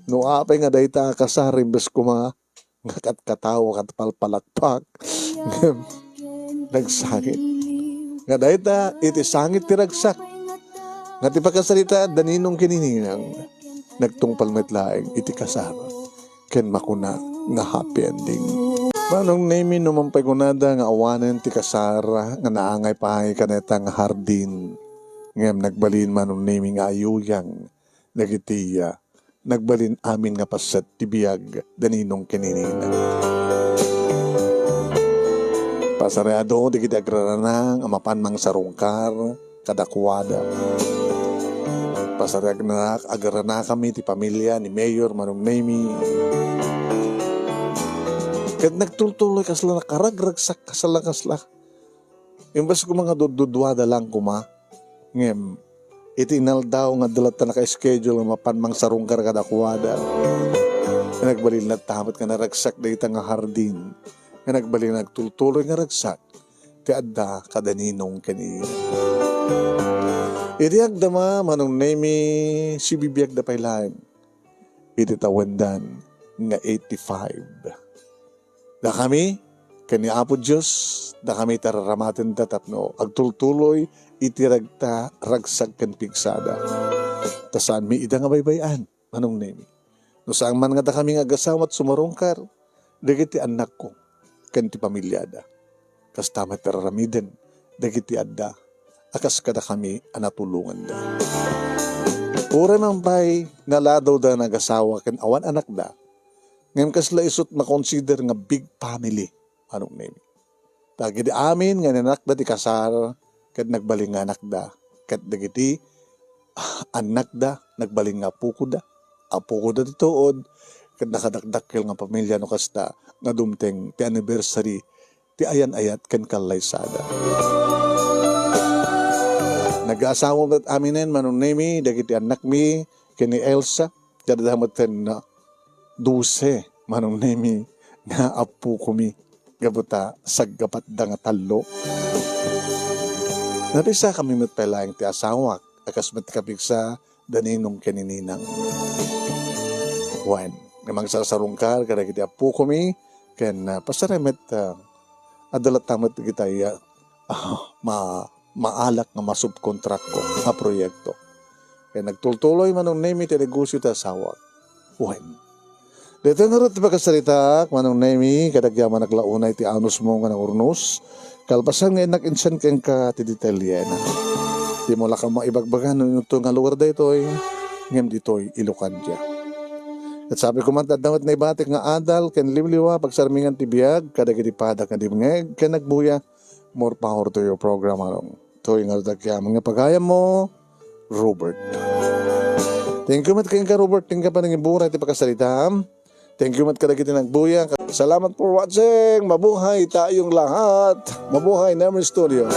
No apay nga dayta a kasar, imbes koma nga katkatawa ket palpalakpak, ngem nagsangit. Nga dayta iti sangit ti ragsak. Nga ti pakasaritaan da Ninong ken ni Ninang, nagtungpal met laeng iti kasar ken makuna nga happy ending. Manong Nemi, no man pay kunada nga awanen ti kasar nga naangay pay kaneta nga hardin, ngem nagbalin Manong Nemi nga ayuyang dagiti, ah, nagbalin amin nga paset ti biag da Ninong ken ni Ninang. Pasariado dagiti agraranang a mapan mangsarungkar kadakuada. Pasariagnak, agraranakami ti pamilia ni Mayor Manong Nemi. Ket nagtultuloy kasla nakaragragsak kasla kasla. Imbes koma nga dudduduada lang koma, ngem iti inaldaw nga adda latta naka-schedule nga mapan mangsarungkar kadakuada, nga nagbalin latta met nga naragsak dayta nga hardin, nga nagbalin nagtultuloy nga ragsak ti adda kada Ninong ken ni Ninang. Idi agdama, Manong Nemi, sibibiagda pay laeng iti tawendan nga eighty-five. Dakami, ken ni Apo Dios, dakami ti raramatenda tapno agtultuloy iti ragta, ragsak ken pigsada. Ta saanmi ida nga baybay-an, Manong Nemi. No saan man nga dakami nga agasawa et sumarungkar dagiti annakko ken ti pamiliada. Kasta met ti raramiden dagiti adda a kas kadakami a natulonganda. Uray man pay naladawda nga agasawa ken awan annakda, ngem kasla isut' makonsider nga big family, Manong Nemi. Dagiti amin nga inannakda ti kasar, ket nagbalin nga annakda, ket dagiti, ah, annakda, nagbalin nga appokoda, appokoda ti tuod, ket nakadakdakkel nga pamilia no kasta, nga dumteng ti anniversary ti ayan-ayat ken kallaysada. Nagaasawa met aminen, Manong Nemi, dagiti annakmi ken ni Elsa, ti adda metten, ah, dose, Manong Nemi, nga appokomi, gapu ta saggapatda nga tallo. Napigsakami met pay laeng ti asawak, a kas met ti kapigsa da Ninong ken ni Ninang. Wen, nga mangsasarungkar kadagiti appokomi, ken, ah, pasarem met, ah, adda latta met dagiti, ah, ah, ma-, maalak nga masubkontrakko a proyekto. Ken nagtultuloy, Manong Nemi, ti negosio ti asawak. Wen. Daytoy ngarud ti pakasaritaak, Manong Nemi, ket agyamanak la unay ti anusmo nga naurnos. Kalpasan nga innak insen kenka ti detalyena. Dimo la koma ibagbaga no intoy nga lugar daytoy, ngem ditoy Ilocandia. Ket sabi koma, adda met naibatik nga adal ken liwliwa, pagsarmingan ti biag kadagiti padak nga dimngeg ken nagbuya. More power to your program, Manong. Toy nga dagiti amin nga pagayammo, Robert. Thank you met kenka, Robert, kenka panangiburay ti pakasaritaam. Thank you met kadagiti nagbuya. Salamat for watching. Mabuhay tayong lahat. Mabuhay Never Studio.